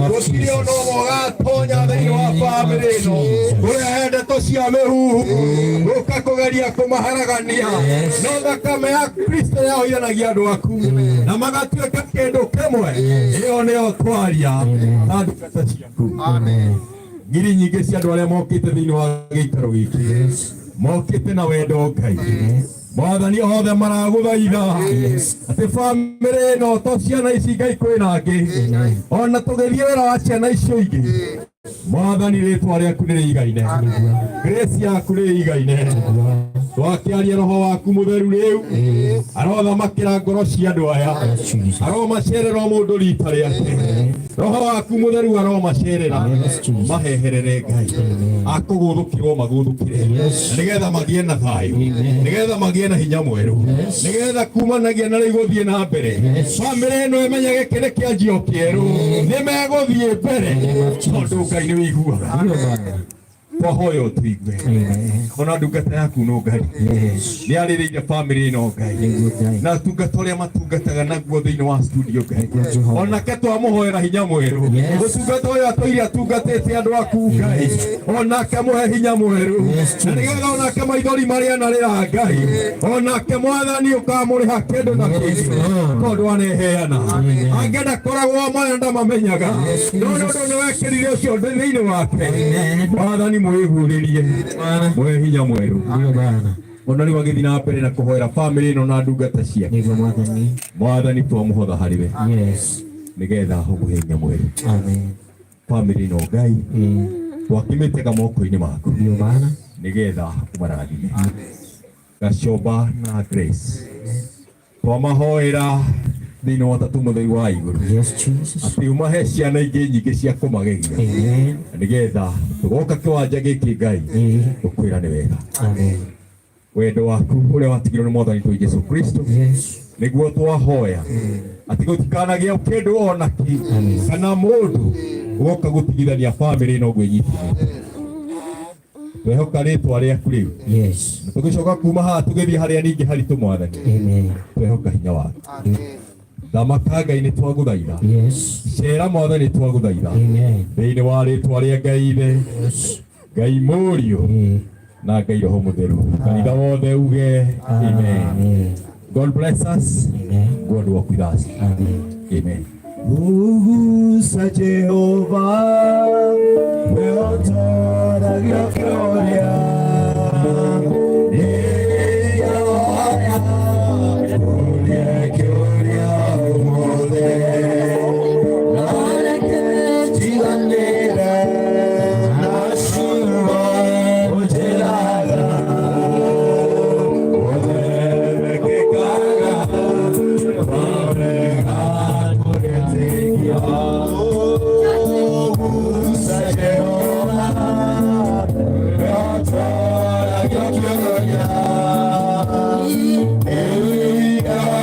gũtirĩ ũndũ ũmwe ũgatonya thĩinĩ wa bamĩrĩ ĩno kũrehe ndeto cia mĩhuhu gũka kũgeria kũmaharagania, no thakame ya Kristo yahoithanagia andũ aku na magatuĩka kĩndũ kĩmwe. Ĩyo nĩyo twaria na ndungata ciaku. Ngiri nyingĩ cia andũ arĩa mokĩte thĩinĩ wa gĩikaro gĩkĩ mokĩte na wendo Ngai. Mwathani othe maraguthaitha atĩ bamĩrĩ ĩno to ciana ici Ngai kwĩna angĩ ona tũgĩthiĩ wĩra wa ciana icio ingĩ Mwathani rĩtwa rĩaku nĩ rĩigaine, grace yaku nĩ ĩigaine. Twakĩaria roho waku mũtheru rĩu arothamakĩra ngoro cia andũ aya, aromacerera o mũndũ rita rĩake. Roho waku mũtheru aromacerera maheherere Ngai akũgũthũkĩrwo magũthũkĩre, nĩgetha magĩe na thayũ, nĩgetha magĩe na hinya mwerũ, nĩgetha kumanagia na rĩu gũthiĩ na mbere bamĩrĩ ĩno ĩmenye gĩkĩ nĩ kĩanjio kĩerũ, nĩ megũthiĩ mbere tondũ Ngai nĩ wĩiguaga. Twahoya ũtũigue ona ndungata yaku no Ngai nĩ arĩrĩire bamĩrĩ ĩno Ngai na tungata ũrĩa matungataga naguo thĩinĩ wa studio Ngai onake twamũhoera hinya mwerũ ũtungata ũyũ atũire atungatĩte andũ aku Ngai onake mũhe hinya mwerũ na nĩgetha onake maithori marĩa anarĩra Ngai onake mwathani ũkamũrĩha kĩndũ na kĩngĩ tondũ aneheana angĩenda koragwo maya ndamamenyaga no nĩ ũndũ nĩ wekĩrire ũcio thĩinĩ wake mwathani mwĩguũrĩrie mũhe hinya mwerũ ona rĩu agĩthiĩ na mbere na kũhoera bamĩrĩ ĩno na ndungata ciake mwathani twamũhotha harĩ we nĩgetha ũmũhe hinya mwerũ bamĩrĩ ĩno Ngai twakĩmĩtega moko-inĩ maku nĩgetha ũmarathime. Gacomba na Grace twamahoera thĩinĩ wa Ũtatũ Mũtheru wa igũrũ atĩ ũmahe ciana ingĩ nyingĩ cia kũmagegia nĩgetha tũgoka kĩwanja gĩkĩ Ngai tũkwĩra nĩ wega wendo waku ũrĩa watigirwo nĩ mwathani witũ Jesu Kristo nĩguo twahoya atĩ gũtikanagĩa kĩndũ ona kĩ kana mũndũ ũgoka gũtigithania bamĩrĩ ĩno ũguo ĩnyitanĩte. Twehoka rĩtwa rĩaku rĩu na tũgĩcoka kuma haha tũgĩthiĩ harĩa ningĩ haritũ mwathani twehoka hinya waku. Thamaka Ngai nĩ twagũthaitha, cera mwathani twagũthaitha thĩinĩ wa rĩtwa rĩa Ngai Ithe, Ngai Mũriũ na Ngai Roho Mũtheru. Kanitha wothe uge amen. God bless us. God walk with us. Amen. Ugusa Jehova weotoragia kĩũria nĩoya ũrie kĩũria ũmũthĩ na reke njiganĩre na ciugo ũnjĩraga ũthemekĩkaga wawega kũrĩtĩkia. Ugusa Jehova weotoragia kĩũria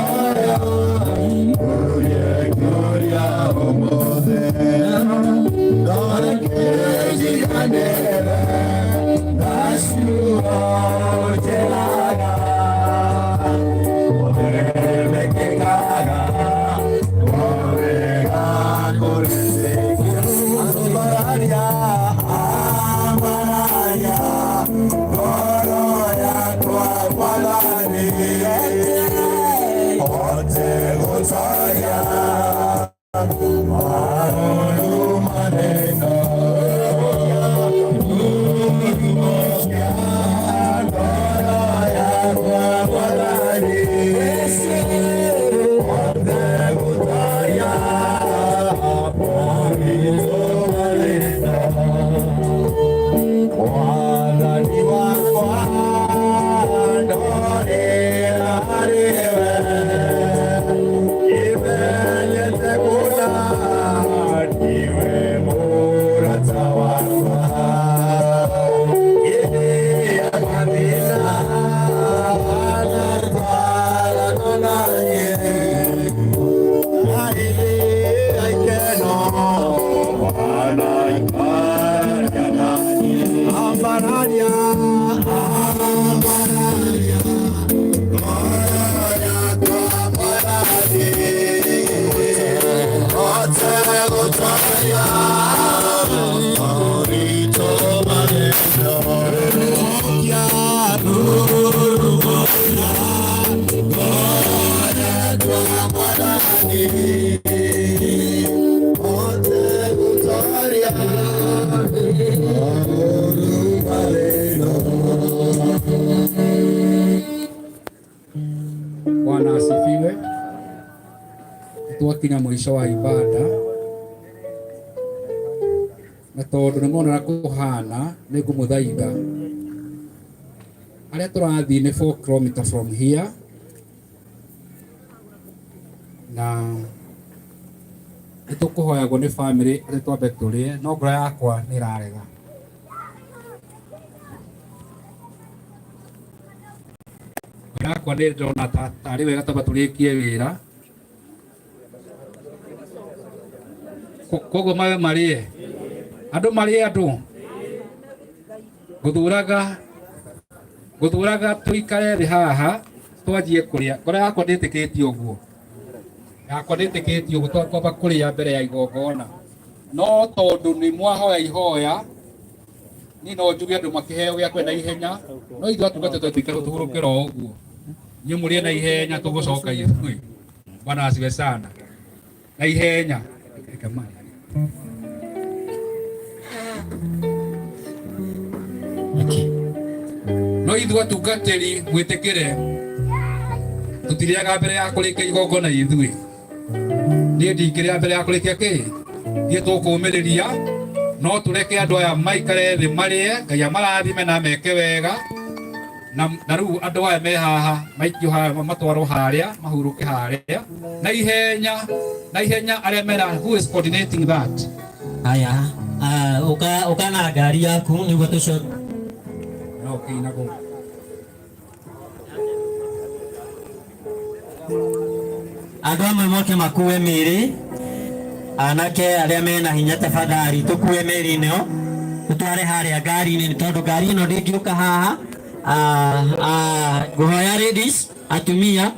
nĩoya ũrie kĩũria ũmũthĩ na reke njiganĩre na ciugo ũnjĩraga ũthemekĩkaga wawega kũrĩtĩkia. Ambararia, ambararia ngoro yakwa Mwathani hote gũtoria maũndũ manene rũrũmũkia ngoro yakwa Mwathani hote gũtoria maũndũ manene. Mwathani wakwa ndorĩra harĩ we imenyete kũna ndiwe mũrata wakwa hĩndĩ ya mathĩna anatwarana naniĩ na hĩndĩ ya ikeno wanaikaria naniĩ. Ambararia, ambararia ngoro yakwa Mwathani hote gũtoria moritũ manene rũrũmũkia rũrũmũkia ngoro yakwa Mwathani hote gũtoria maũndũ manene. Twakinya mũico wa ibada na tondũ nĩ mwona ũrĩa kũhana nĩ ngũmũthaitha arĩa tũrathiĩ nĩ 4 km from here na nĩ tũkũhoyagwo nĩ family atĩ twambe tũrĩe no ngoro yakwa nĩ ĩrarega. Ngoro yakwa nĩ ndĩrona tarĩ wega twamba tũrĩkie wĩra koguo mawe marĩe andũ marĩe andũ ngũthuraga tũikare thĩ haha twanjie kũrĩa. Ngoro yakwa ndĩtĩkĩtie ũguo, yakwa ndĩtĩkĩtie ũguo twamba kũrĩa mbere ya igongona, no tondũ nĩ mwahoya ihoya niĩ no njuge andũ makĩheo gĩa kũrĩa na ihenya, no ithuĩ atungata tũikare tũhurũkĩre o ũguo, inyuĩ mũrĩe na ihenya tũgũcoka ithuĩ. Bwana asifiwe sana. Na ihenya. No ithuĩ atungatĩri mwĩtĩkĩre tũtirĩaga mbere ya kũrĩkia igongona ithuĩ. Niĩ ndingĩrĩa mbere ya kũrĩkia kĩ ithuĩ tũkũmĩrĩria no tũreke andũ aya maikare thĩ marĩe Ngai amarathime na meke wega na rĩu andũ aya me haha maikio haha matwarwo harĩa mahurũke harĩa na ihenya arĩa mera who is coordinating that. Haya, uka na ngari yaku nĩguo tũcoke. No kĩinagwo. Andũ amwe moke makue mĩĩrĩ, anake arĩa mena hinya tafadhali tũkue mĩĩrĩ ĩno tũtware harĩa ngari-inĩ nĩ tondũ ngari ĩno ndĩngĩũka haha. Ngũhoya ladies, atumia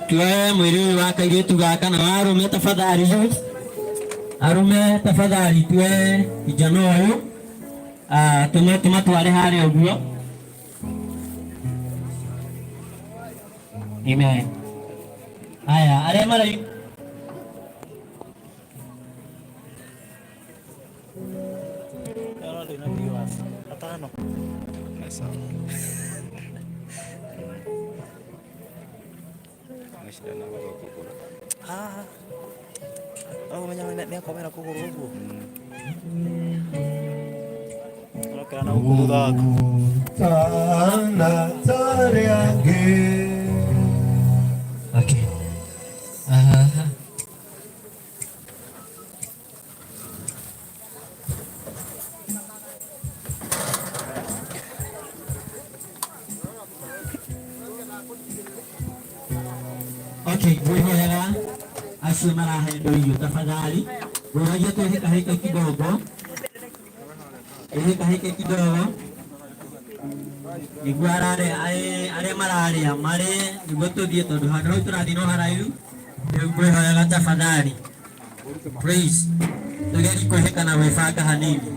tuoe mwĩrĩ ũyũ wa kairĩtu gaka na wa arũme tafadhali, youth arũme tafadhali tuoe kijana ũyũ tũmatware harĩa ũguo. Amen. Haya, arĩa mara Atano. Ah. Oh, menya nĩ akomera kũgũrũ ũguo. Ũrokera na gũkũ thutha waku. Tana tarĩ angĩ. Okay. Okay, ngwĩhoyaga acio marahendwo irio tafadhali ngũragia twĩhĩkahĩke kidogo, twĩhĩkahĩke kidogo nĩguo arĩa mararĩa marĩe nĩguo tũthiĩ tondũ handũ hau tũrathiĩ no haraihu. Rĩu ngwĩhoyaga tafadhali please tũgerie kwĩhĩka na gwĩbanga hanini.